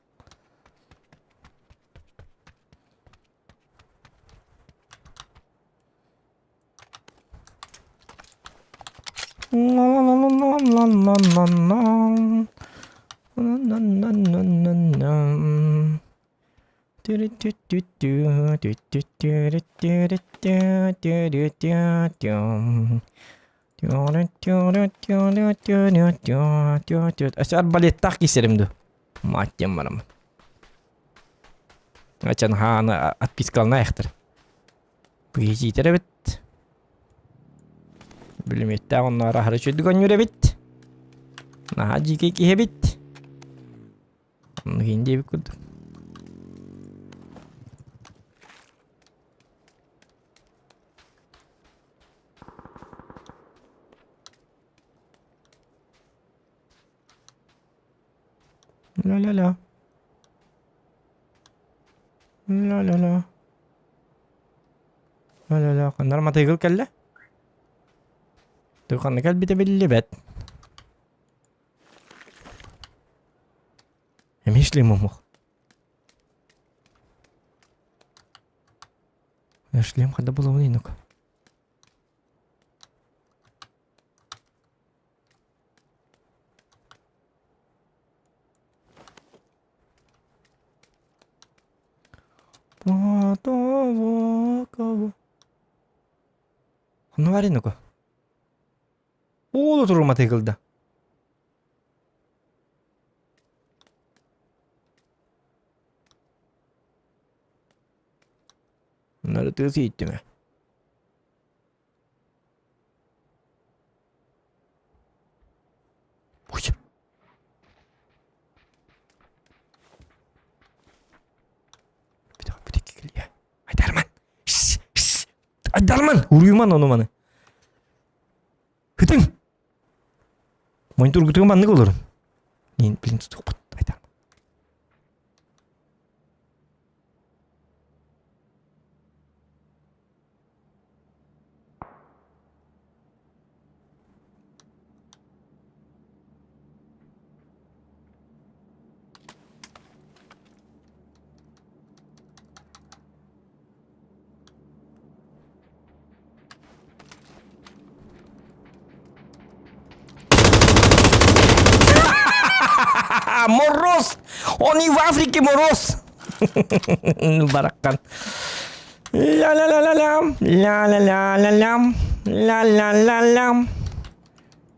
Өссө арбалеттаах киирсэрим дуу? Мать диэн бараммын. Ачан хааны отпискалына айахтар. Быһыытар эбит. Бүлүмүөттээх онноор аһары үчүгдүк оонньуур эбит. Наһаа дьиикэй киһи эбит. Оннук иһин диэбит курдук. Ля-ля-ля. Ля-ля-ля. Ля-ля-ля. Ханнар матыгыл кэллэ? Ханна кэлбитэ биллибэт. Эмиэ шлемом мох. Шлем хада булабын ну-ка. Ханна баар ну-ка. Уолу турумата ыгылда. Bunları тыас иһиттим ээ. Айдарман! Айдарман! Уруйман ону маны. Хытыҥ! Монитургутугун маннык олорун. Нин блин тутуохпут айдарман. Мороз! Он и в Африке мороз! Бараккан. Ля-ля-ля-ля-лям, ля-ля-ля-ля-лям, ля-ля-ля-лям.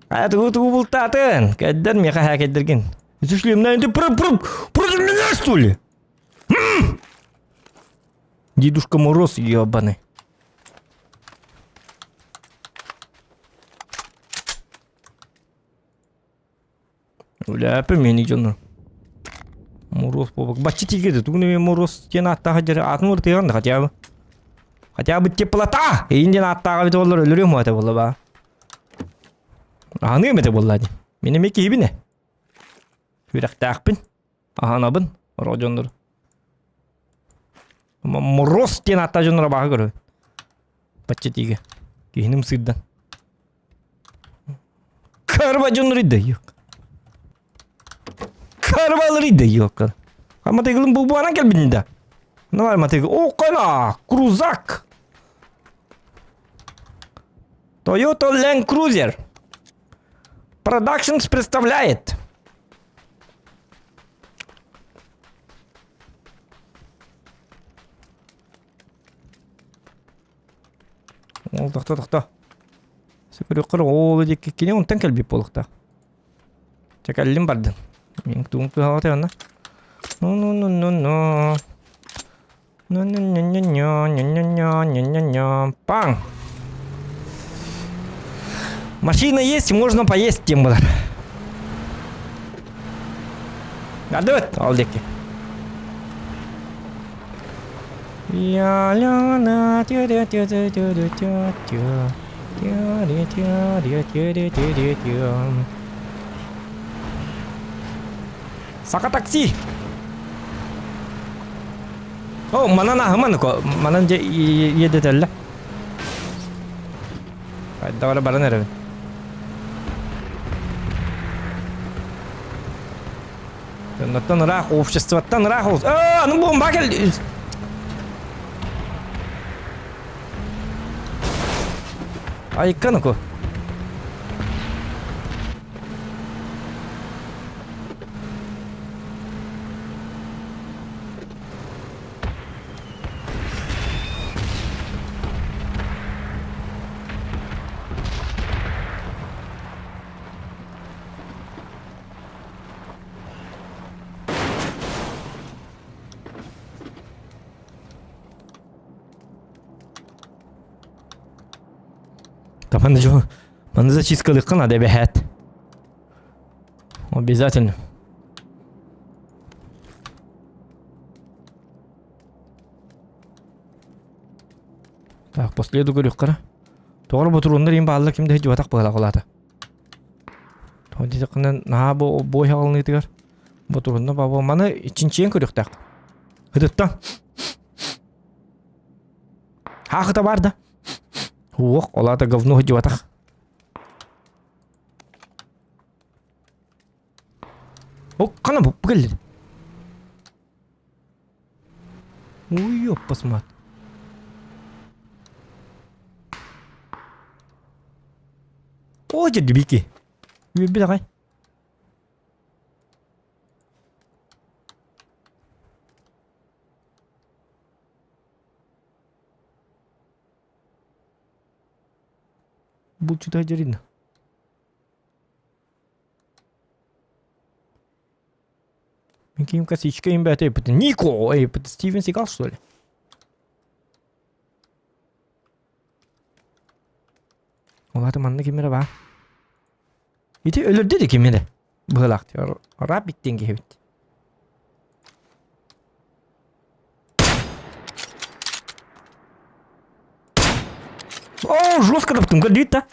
А тугу тугу бултаатын? Кэддер миэхэ хээкэйдэргин. Шлемнай ты против меня, что ли? Дедушка Мороз ебаный. Үлээппэ мени дьону. Мороз буолбак. Бачча тиийгэтэ тугун эмиэ Мороз диэн ааттаах дьэрэ аатын уларытыаҕын да хотя бы. Хотя бы теплота! Эйин диэн ааттааҕа эбитэ буоллар өлөрүөм этэ буолла баа. Аһаныам этэ буолла дии. Мин эмиэ киһибин ээ. Үрэхтээхпин. Аһанабын. Ороо дьоннору. Мороз диэн ааттаах дьоннору абааһы көрөбүн. Бачча тиигэ. Киһиним сыырдан. Карба дьоннору да yok. Карбалары да yok. Ama тыгылым бу буанан келбин да. Ну var матыгы. О, кана, крузак. Toyota Land Cruiser. Productions представляет. Ол тохто тохто. Сөкүрүккөр оол диэки кини онтон кэлбит буолуохтаах. Чэ кэллим бардым. Мин тугум кыһалҕата онно. Ну ну ну ну ну. Ну ну ну ну ну ну ну ну ну ну ну Паң! Машина есть, можно поесть тем было. Гадыбыт ол диэки. Я-ля-ла, тю-тю-тю-тю-тю-тю-тю. Тю-тю-тю-тю-тю-тю-тю. Саха такси! О, манан аһыман ко, манан дьэ иэдэтэллэ. Хайдах баран эрэбин. Дьоннортон ыраах, обществоттан ыраах олус. Ээ, аны буомба кэл. Айыкка нуку. Маны дьон, маны зачисткалыахха надо эбэһээт. Обязательно. Так, после көрүөххэ. Тоҕо ботуруоннар им бааллар ким да сылдьыбатах быһалаах улаата. Тоҕо диэтэххинэ наһаа бу бой хаҕылыныытыгар ботуруонна баабы маны чинчийэн көрүөхтээх. Ытыттан. Хаахыта бар да. Уох, олаата говно сылдьыбатах. О, хана бу кэллин. Ой, ёппасмат. О, дьэ, бики. Үөрбүт аҕай. Булчута дьэрин. Мин косичка им бэт эппит. Нико эппит. Стивен Сигал, что ли? Олаты манна кимере бар. Ити өлөрдө де кимере. Быһылаах. Рабит диэн киһи эбит. О, жестко таптым, көрдүгүт да?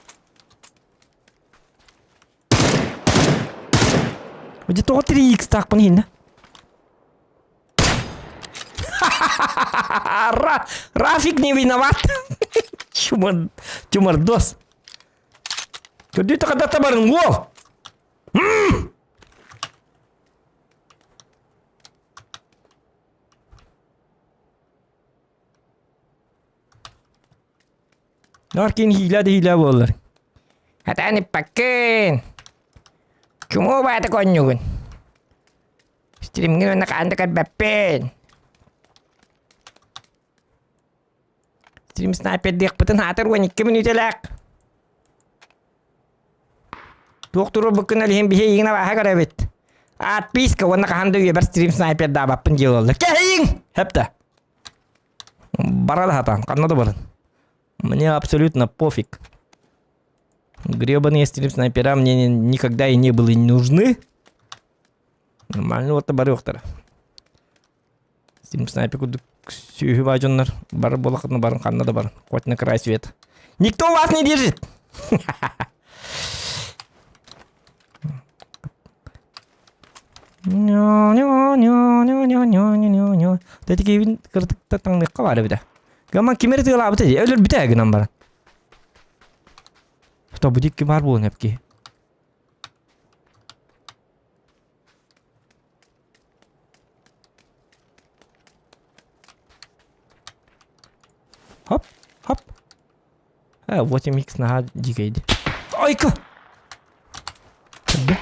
Где тоҕо 3x таахпын иһиннэ? Рафик не виноват. Чумар, чумардос. Көрдүү тахадата барын уол. Наркин хиилэ да хиилэ буоллар. Хатаан иппаккын. Чумуу баата конньугун. Стримҥин уонна хаан да көрбөппүн. Стрим снайпердиэхпитин хаатыр 12 мүнүүтэлээх. Туох туруорбуккун ол иһин биһи эйигин абааһы көрөбүт. Отписка уонна хаһан да үйэбэр стрим снайпердаабаппын дии олордо. Кэһэйиҥ! Хэптэ. Бара да сатаан, ханна да барын. Мне абсолютно пофиг. Гребаные стрим снайпера мне никогда и не были нужны. Нормально вот барыахтара. Стрим снайпер курдук сүөһү баа дьоннор бары буолахытына барын ханна да барын. Хоть на край света. Никто вас не держит! Тэтикиибин кырдыкта таҥныахха баар эбитэ. Гаман ким эрэ тыалаабыта дии, өлөрбүтэ гынан баран. Тобу дикки баар буолан эпки. Хоп, хоп. 8x наһаа дьикэйди. Ойка! Көрдө.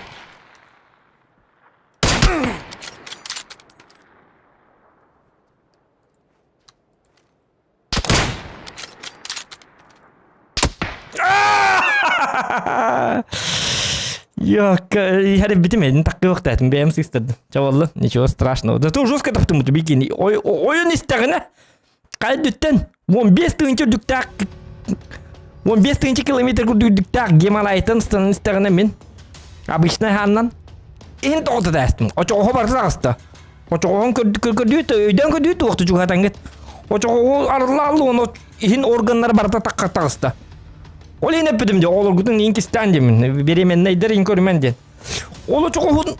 Йокка, иһэрбитим эдин таккыбахтаатым бэйэм сыыстардым. Чабалла, ничего страшного. Зато жестко таптым бикини. Ой, ойон истэҕинэ хайдыттан 15 тыһыынча үрдүктээх 15 тыһыынча километр үрдүктээх Гималайтан истэҕинэ мин обычный хааннан. Иһин тоҕо тэтээстим. Очоҕоһо барыта таҕыста. Очоҕоһун көрдүү өйдөөн көрдүү туохту чугаһатаҥҥыт. Очоҕоһу арыллааллы ону иһин органнара барыта тахха таҕыста. Ол иһин эппитим дьэ оҕолоргутун иин кистээн диэмин беременнайдар иин көрүмэн диэн. Ол очоҕоһун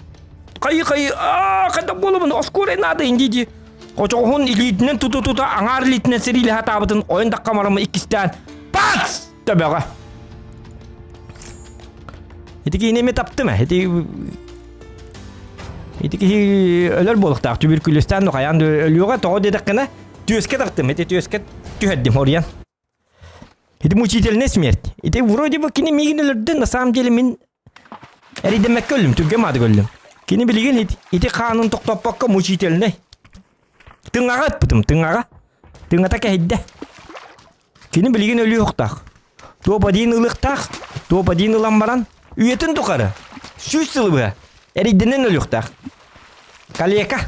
хайы-хайы аа хайдах буолабын оскуола наада ин дии Очоҕоһун илиитинэн тута-тута аҥаар илиитинэн сэриилэһэ сатаабытын ойон дахха марамы иккистээн пац төбөҕө. Ити киһини эмиэ таптым ээ. Ити ити киһи өлөр буолуохтаах. Түбүркүлүстээн хайаан да өлүөҕэ тоҕо диэтэххинэ түөскэ таптым. Ити түөскэ түһэрдим оруйан. Ити мучительная смерть. Ити вроде бы кини миигин өлөрдө, на самом деле мин эрийдэммэккэ өллүм, түргэн маадык өллүм. Кини билигин ити, ити хаанын тохтоппокко мучительный. Тыҥаҕа ыппытым, тыҥаҕа. Тыҥата кэһэйдэ. Кини билигин өлүөхтаах. Туопадиин ылыахтаах, туопадиин ылан баран, үйэтин тухары, сүүс сылы быһа, эрийдэнэн өлүөхтээх. Калека.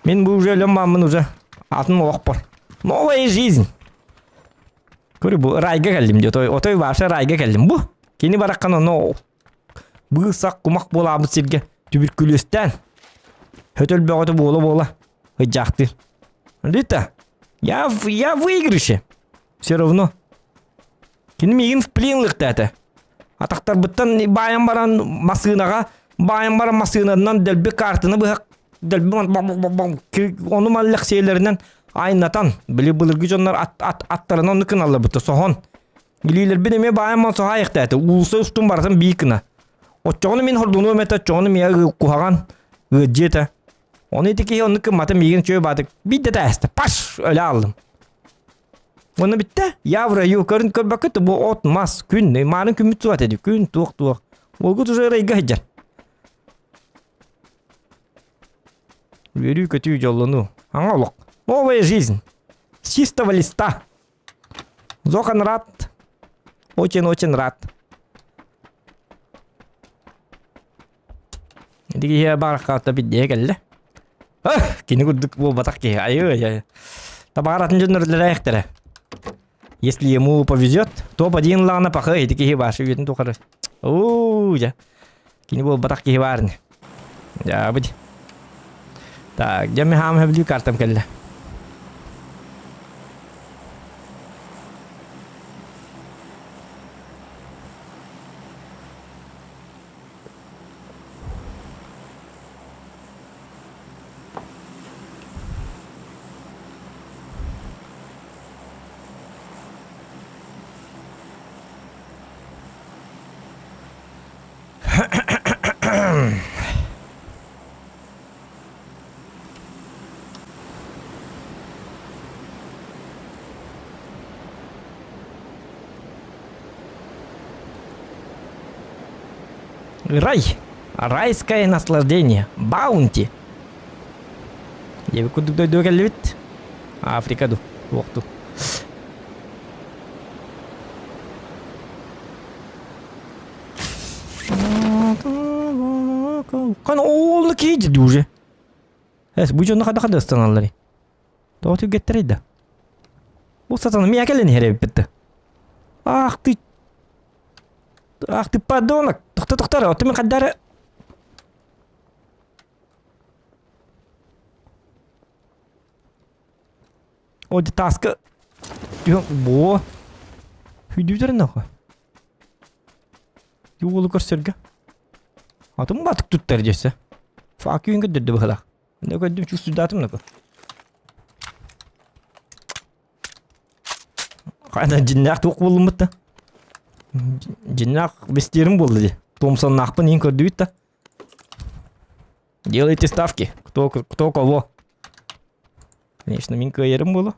Мин бу уже өлөм бааммын уже атын олохпор. Новая жизнь. Көрү бу райга кэллим дии. Отой, отой вообще райга кэллим. Бу кини бараххан ону быысак кумах буолаабыт сиргэ түбүркүлүөстээн хөтөл бөҕөтө буола-буола ыдьаахтыыр. Рита, я, я выигрыше. Все равно. Кини миигин в плен ылыахтаата. Атахтарбыттан баайан баран массыынаҕа баайан баран массыынанан дэлби картаны быһа дэлби ону маллах сиэлэринэн айнатан били былыргы дьоннор ат, ат, аттарынан оннук гыналлар бутта соһон илиилэрбин эмиэ баайан баран соһаайахтаата уулусса устун барытын бии гына оччоҕуна мин хордунуом этэ оччоҕуна миэ куһаҕан ыаддьыа этэ ону ити киһи оннук гыммата миигин үчүгэй баатык биирдэ тээстэ паш өлө ааллым Уонна бүттэ. Я в раю. Көрүн көрбөккүт бу от, мас, күн. Маарын күммүт суох этэ. Күн, туох, туох. Уолгут уже ырайга сылдьар. Үөрүү-көтүү, дьоллонуу. Аҥа олох. Новая жизнь. С чистого листа. Зохан рад. Очень-очень рад. Ити киһи баараххаатта биддиэ кэллэ. Кини курдук буолбатах киһи. Айы-ай. Табаар атын дьоннор үлэлээхтэрэ. Если ему повезет, топ-1 ыллаҕына пахы ити киһи башы үйэтин тухары. Уу, дьэ. Кини буолбатах киһи баар ини. Дьаабыт. Так, дьэ мин хаам хөбүлүү картам кэллэ. Рай. Райское наслаждение. Баунти. Диэбит курдук дойдуга кэллибит. Африка ду. Туохту. Кан оолну киһи уже. Эс, бу дьонно хада хада ыстаналлар. Тоҕо түргэттэрэй да? Бу сатана миэхэ кэлэн иһэр эбиппит да. Ах ты Ах ты подонок! Тохто тохтор, оттон мин хайдары О, таска түһэн буо. Хүдүүтэрин нахуй. Уолу көрсөргө. Атым батык туттар десе. Фак үйін көддөрдө быһылах. Не көрдүм чувствуйдатым нахуй. Хайда дьиннээх туох буоллуммут да? Дьиннээх бестиэрим буолла дии. Томсоннаахпын иин көрдүбүт да. Делайте ставки. Кто, кто кого. Конечно, мин кыайарым буолуо.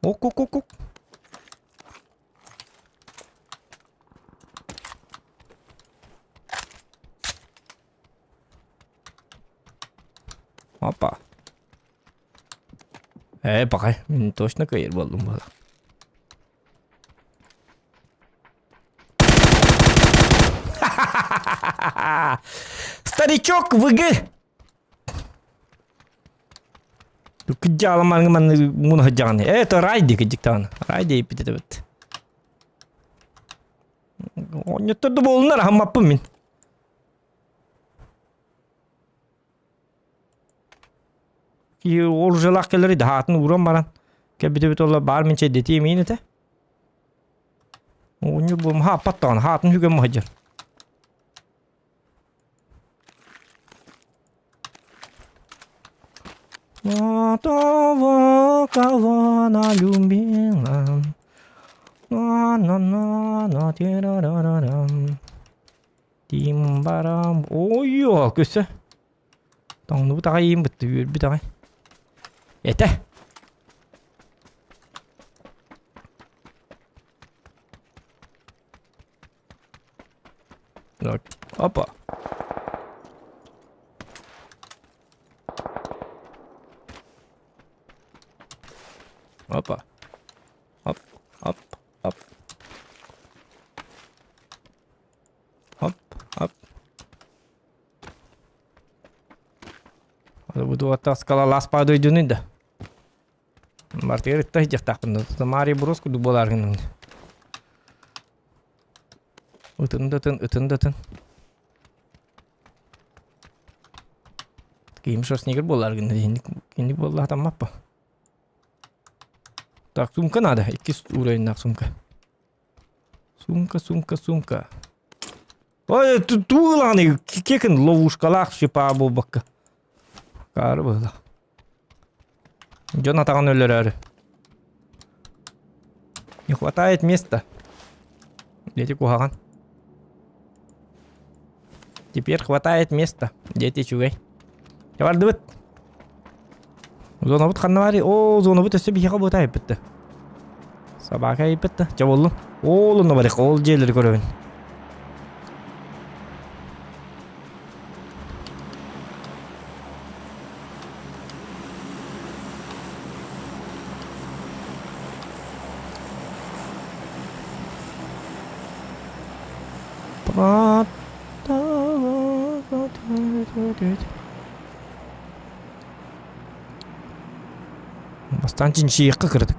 Ок-ок-ок-ок. Опа. Ээ, баҕай, мин точно кыайар буоллум буолла. Старичок ВГ! Кыдьаала манны муна сылдьаҕын. Э, это рай дии кыдьык даҕаны. Рай диэппит этэбит. Оонньоттор да буолунар аһаммаппын мин. Киһи оружиялаах кэлэри даһаатын ууран баран кэлбитибит олла баар мин чэйдэтиэ миин этэ. Оонньуу буолум хааппат даҕаны хаатын сүгэн махадьар. Того, кого она любила. На-на-на-на, тирарарарам. Тим-барам. Ой, көсө. Тоҥнубут аҕай иим бытты, үөрбүт аҕай. Этэ. Опа. Опа. Оп, оп, оп. Оп, оп. Буду скалолаз падойдуну да. Бартыгар ытта сылдьыахтаахпын да Мария Брос курдук буолаар гынным. Ытын да ытын, ытын да ытын. Киһим шорстнигер буолаар гынна инник инник буолла хатаммаппа. Так, сумка надо. Иккис уровеннаах сумка. Сумка, сумка, сумка. Ой, туулааны кекин ловушкалаах шипа буолбакка. Каары быһыла. Дьон атаҕын өлөрөөрү. Не хватает места. Дети куһаҕан. Теперь хватает места. Дети үчүгэй. Бардыбыт. Зонабыт ханна баарый? Оо, зонабыт өссө биһиэхэ буота айыппыт Собака айыппыт да. Чэ буоллун. Ол онно барыах, ол дьиэлэри көрөбүн. Бастаан чинчийиэххэ кыратык.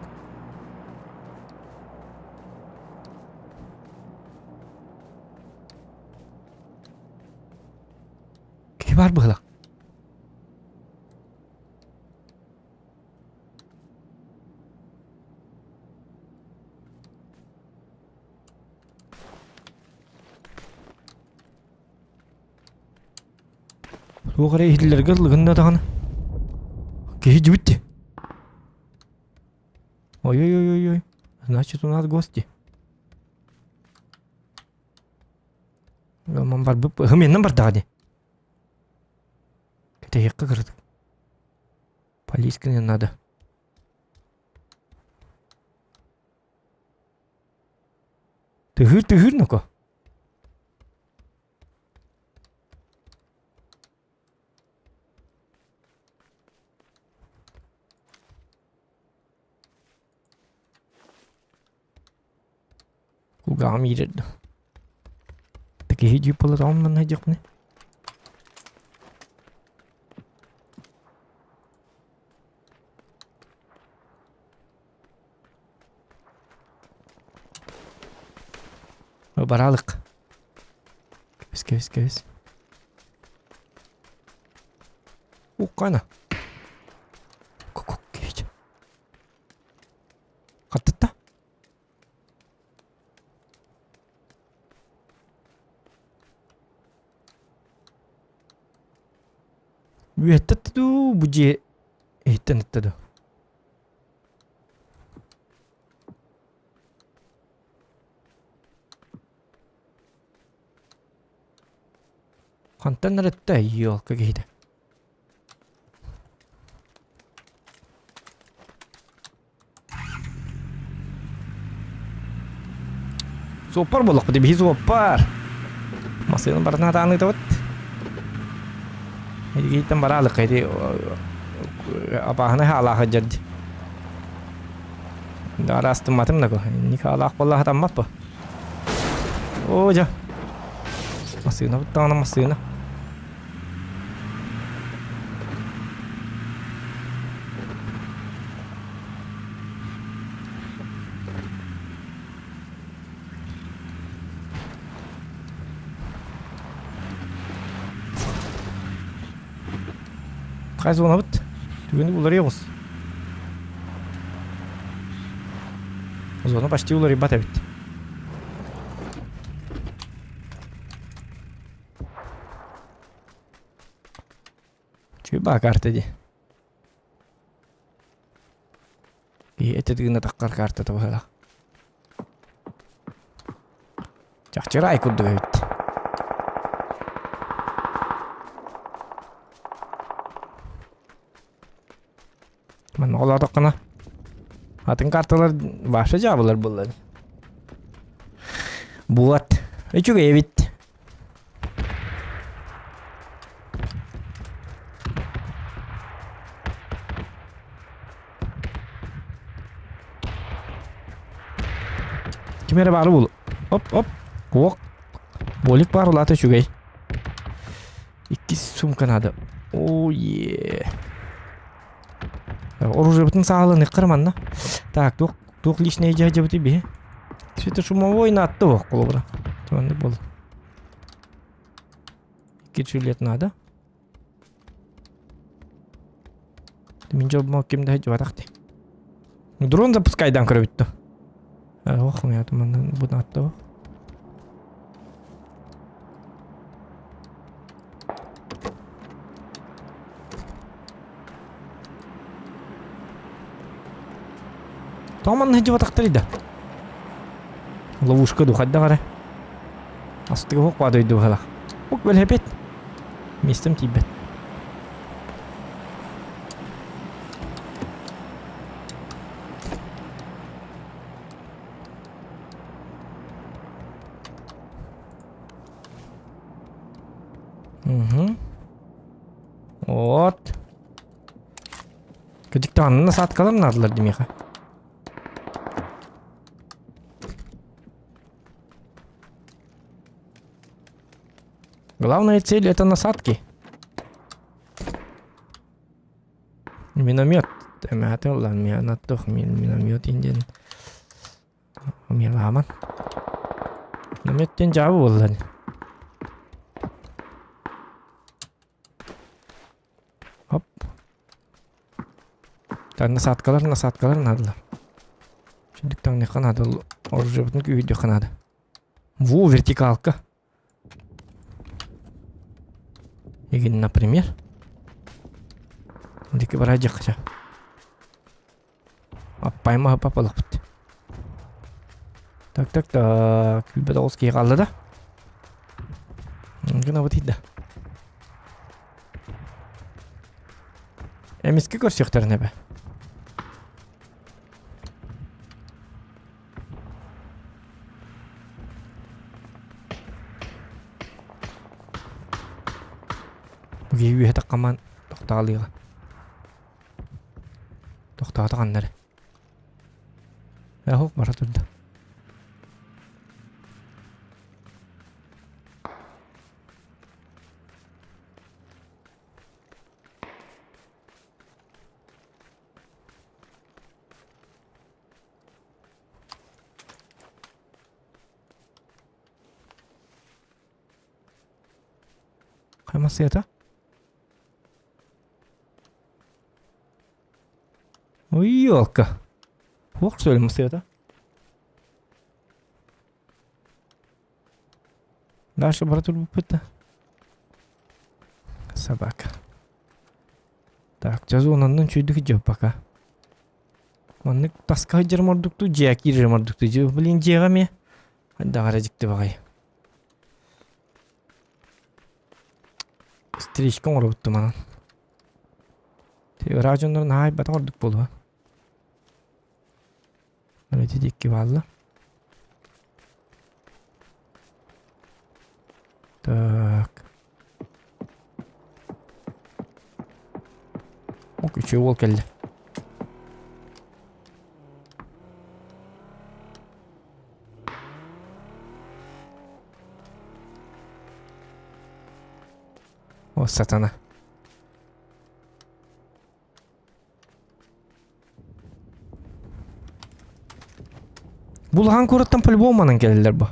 Киһи баар быһыылаах. Туох эрэ иһиллэргэ ыллыгын да даҕаны. Киһи дьүбүт дии. Ой-ой-ой-ой. Значит, у нас гости. Ман барбыт ымменнан бардаҕа дии. Кэтэһиэххэ кыратык. Полиция надо. Тыһыыр тыһыыр ноко. Кулгааҕым иирэр да. Киһи дьип буолла манна дьахпыны. Баралык. Кэбис, кэбис, кэбис. Уккана. Кокок киһи. Хаттытта. Үөттэ дуу, бу дьиэ иһиттэн ытта дуу. Хантан ырытта елка киһитэ. Суоппар буоллахпыт, биһи суоппар. Массыынаны барытын хатаан ыытабыт. Илгийтэн бараалык ити апааһынай хаалаах сылдьар дии. Араастымматым да инник хаалаах буолла хатаммат бу. Оо дьэ. Массыына буттаҕына массыына. Хай зонабыт. Түгэни уларыйабыз. Зона почти уларыйбат эбит. Чуба карта ди. Киһи этэ тыына таххар картата быһалаах. Чахчы рай курдук эбит. Манна олоотоххуна атын карталар вообще дьаабылар буоллар. Буот. Үчүгэй эбит. Ким эрэ баары бул. Оп, оп. Ок. Болик баар улаата үчүгэй. Иккис сумка надо. О, е. Оружиебытын саалынык манна. Так, туох туох личное дьаһдьабыты биһи. Светошумовой наатты ох холобура. Маннык бол. Икки жилет надо. Мин дьолбо ким да дьыбатах ти. Дрон запускайдан көрөбүттү. Ох, я манна бу наатты. Тоҕо манна сылдьыбатахтарый да? Ловушка ду хайдах эрэ. Астыга суох баа дойду быһалаах. Ук бэлэпит. Миэстэм тиийбэт. Угу. Вот. Кыдьыктаҕанна насадкалар наадалар димиэхэ. Главная цель это насадки. Миномет. Эмэхэтэ ыллан миномет миномет инден. Милааман. Миномет диэн дьаабы буолла. Хоп. Так, насадкалар, насадкалар надо. Чүндүк таҥныахха наада, оружиебытын күүһүрдүөххэ наада. Во, вертикалка. Игин, например. Дики барайдьахха. Аппайма папалахпыт. Так, так, так. Күүбэт оҕус киһи хаалла да? Гынабыт да. Эмискэ көрсүөхтэрин эбэ. Киһи үөһэ таххамаан тохтоолуйга. Тохтоото ханна эрэ. Эһок бара турда. Хаймасыата? Ой, елка. Ох, что ли, масыата? Дальше бара турбуппут Собака. Так, жазуонаннан чүйдүк жеп пока. Маннык таска сылдьар мордукту, дьиэ киирэр мордукту. Блин, дьиэҕэ эмиэ даҕара дьикти баҕайы. Стрижка оҥоробуттум анан. Ыраах дьоннор наһаа айбатах ордук буолуо. Ити диэки баалла. Так. Ок, үчүгэй уол кэллэ. О, сатана. Булахан куораттан по-любому манан кэлэллэр бу.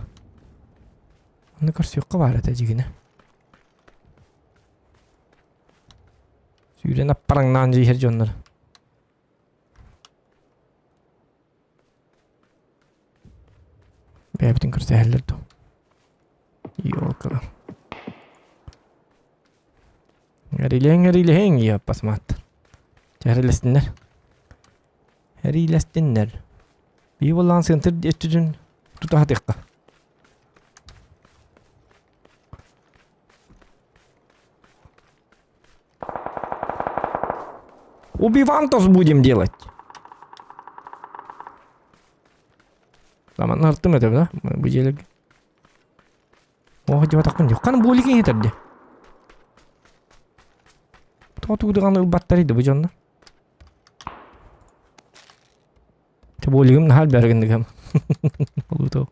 Аны көрсүөххэ баар этэ дьигинэ. Сүүрэн аппараҥнаан дьиһэр дьоннор. Бэйэбитин көрсөһөллөр дуу. Ёлкалар. Эрилэһиҥ, эрилэһиҥ, йаппасмааттар. Эрилэстиннэр. Эрилэстиннэр. Бии буоллаҕын сыантыр өттүтүн тута сатыахха. Убивантос будем делать. Там артым это, да? Бу делик. О, дьыбатахпын дии. Ханна буолик иһитэр дии. Тоҕо тугу ылбаттар иди бу дьоннор. Буолигым наһаа элбэх гынныгым. Олууту.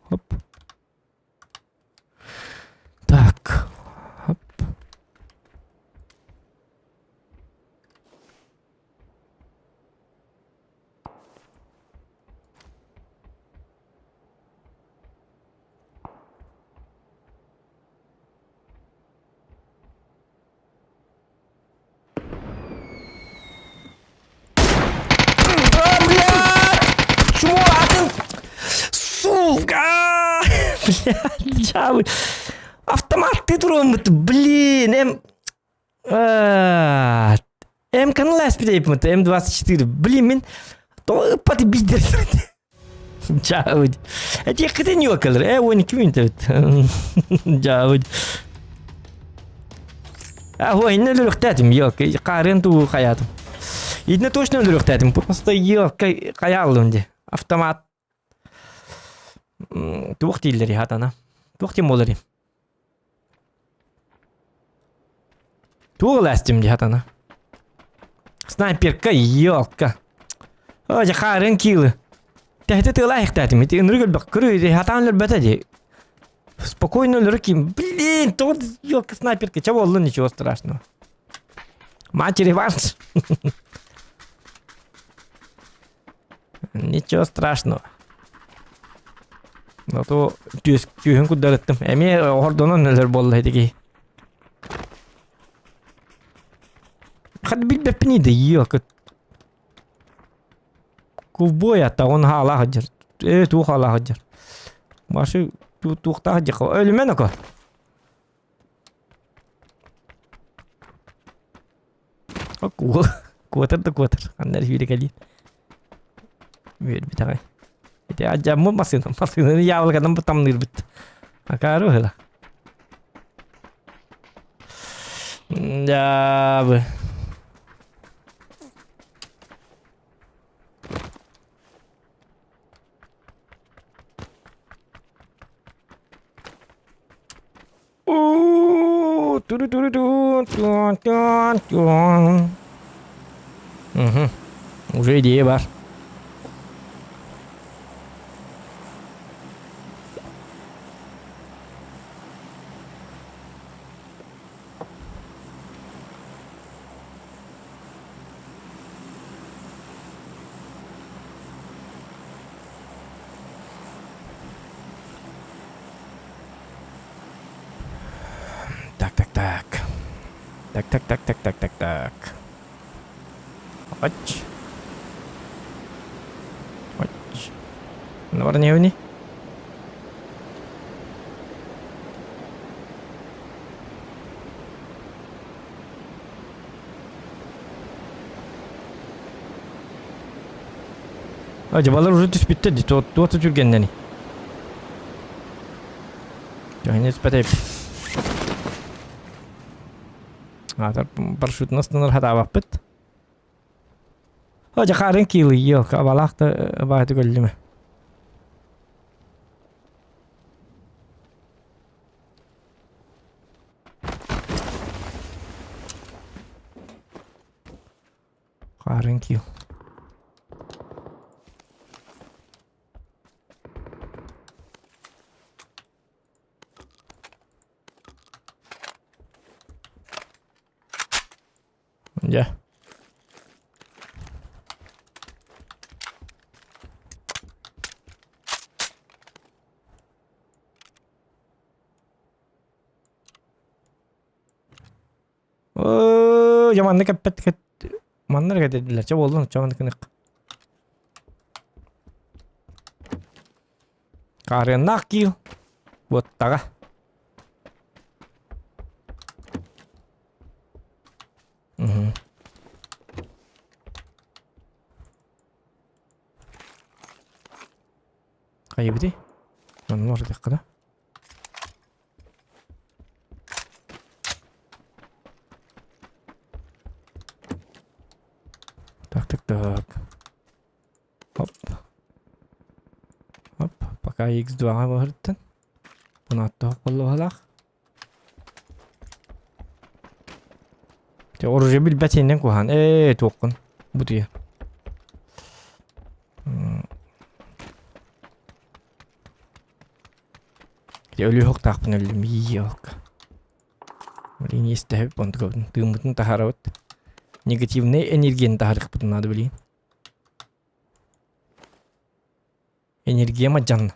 Хоп. Так. Хоп. А, блядь! Чмо, атын... Сука! Блядь, чавы. Автомат ты туроммут, блин, М... М канал спидейпмыт, М24. Блин, мин... Тоҕо бидер. Дьаабыт. Этиэххитин юокалар, э, 12 мүнүүтэ эбит. Дьаабыт. А, ой, инне өлөрүөхтээтим, ёлка, хаарыан туу хайаатым. Итинне точно өлөрүөхтээтим, просто ёлка хайааллым дии. Автомат туох дииллэрий хатана? Туох диэн буоларый? Туох ылаастым дии хатана? Снайперка, ёлка. О, дьэ хаарыан киилы. Тэһитэ тыала иһиктаатым. Ити ынырык өлбөх. Көрү, хатаан өлөрбөтө дии. Спокойно өлөрө ким. Блин, тоҕо ёлка снайперка. Чэ буоллун, ничего страшного. Мать реванш. Ничего страшного. Зато түөһүн курдарыттым. Эмиэ оһордонон өлөр буолла ити Хат билбэппин иде ёлка. Ковбой ата он хаалаах сылдьар. Ээ туох хаалаах сылдьар. Машы туохтаах сылдьар. Өлүмэн око. Куотар да куотар. Ханна эрэ сүүрэ кэлиир. Үөрбүтэҕэй. Ити алдьаммыт массыына. Массыынаны яблоканан тамныырбыт. Акаары быһыылаах. Дьаабы. Угу. Уже идея бар. Так, так, так. Так, так, так, так, так, так, так. Ач. Ач. Бар не Дьабалар уже түспүттэр дии, туох түргэннэний? Түһэн испэтэйп. Аатар парашютунан ыстанар хатаабаппыт. О, дьэ хаарын киилый, абалаах да баайты көрдүмэ. Хаарын киил. Дьэ. дьэ маннык эппэт манна эрэ кэтэрдилэр. Чэ буоллун, чэ маннык гынык. Хаарыаннаах киил. Буоттаҕа. Угу. Хайыбытый? Манна олордохха да. Так, так, так. Оп. Оп. Пока X2-га баһырыттан. Бунааттаах боллоһалаах. Те оружие билбэт синнен куһаан. Ээ, туоххун. Бутуйа. Өлүөхтаахпын өллүм ииок. Блин, истэһэбит онтукабытын тыыммытын таһаарабыт. Негативнай энергияны таһаарыахпытын наада блин. Энергия мадьанна.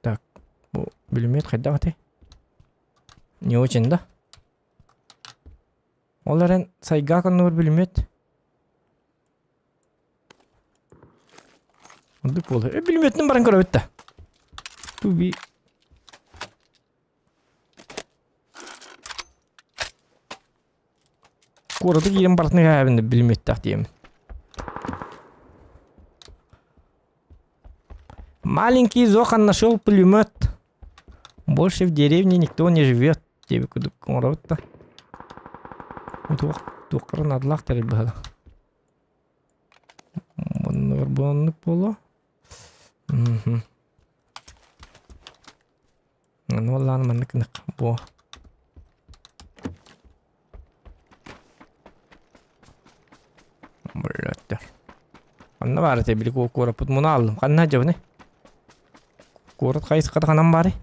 Так, бу бүлүмүөт хайдах этэй? Не очень, да? Ол эрэн сайгаа коннугар бүлүмүөт. Ордук буолар. Э, бүлүмүөтүнэн баран көрөбүт да. Туби. Куораты киирэн барытын кээбин билиммэттээх диэмин. Маленький Зохан нашел пулемет. Больше в деревне никто не живет. Диэбит курдук оҥоробут да. Туох туоххара наадалаах тэрил быһала. Оннугар бу оннук буолуо. Мгм. Ну ладно, маннык бу. Блядь. Онно баар этэ били куораппыт муна аллым. Ханна дьабыны? Куорат хайысхата ханан баарый?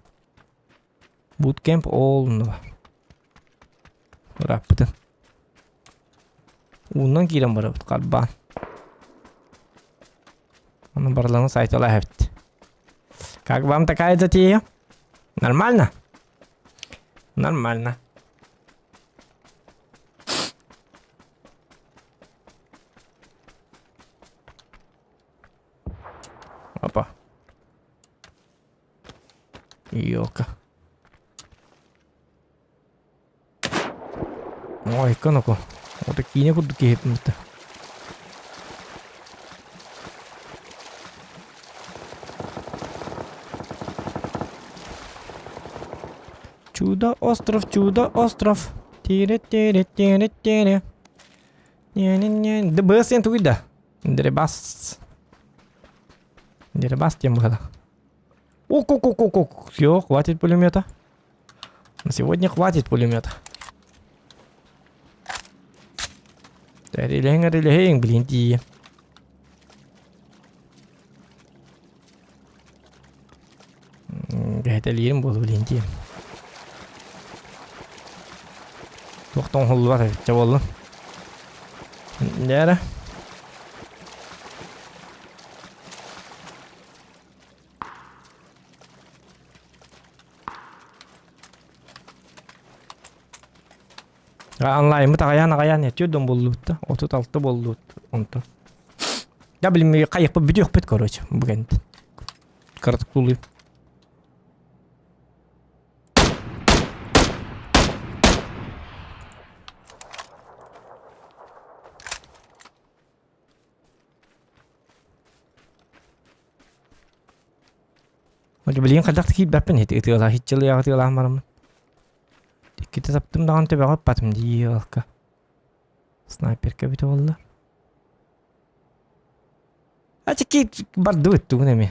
Буткемп ол онно бар. Ырааппытын. Уунан киирэн барабыт харбаан. Оны барыларын сайтала эбит. Как вам такая затея? Нормально? Нормально. Опа. Елка. Ой, коноко. Вот киинэ курдук киһиппит. Чудо-остров, чудо-остров. Тире-тире-тире-тире. Не-не-не. ДБС диэн тугуй да? Деребас. Деребас диэн быһыла. Ок-ок-ок-ок-ок. Все, хватит пулемета. На сегодня хватит пулемета. Тэрилэһиҥ, эрилэһиҥ, блин, тиийэ. Кэһэтэлиирим буолу, блин, тиийэ. Туох тоҥхуллубат эбит, чэ буоллун. Дээрэ. Онлайнмыт аҕайаан аҕайаан этиэ дом буоллубут да 36 буоллубут онтон. Да билим хайыппыт бүтүөхпүт короче бу кэнниттэн. Кыратык тулуйум. Билигин хайдах да киирбэппин ити ытыалаах иччилиэҕи ытыалаан бараммын. Иккитэ таптым даҕаны төбөҕө ыппатым дии ыалка. Снайперка эбитэ буолла. Ачыки бардыбыт тугун эми.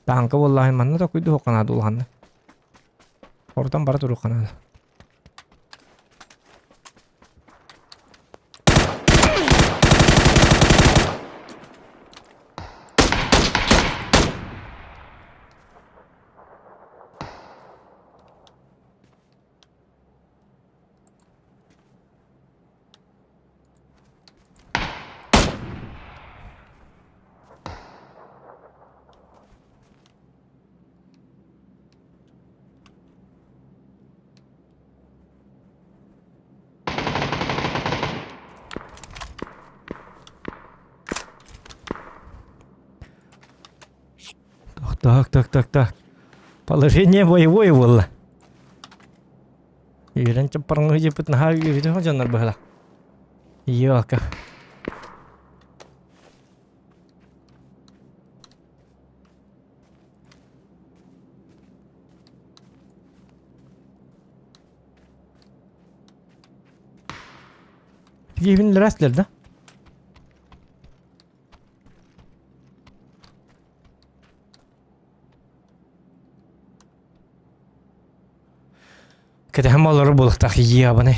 Таанка буоллаҕын манна токуйду хуохханаада улаханна. Хорутан бара туруохханаада. Так, так, так, так. Положение боевое буолла. Үөрэн чаппарыҥы дьеппит наһаа үөрүтэ дьоннор быһыла. Ёлка. Киһибин өлөрөөстүлэр да? Кэтэһэн олорор буолуохтаах ебаный.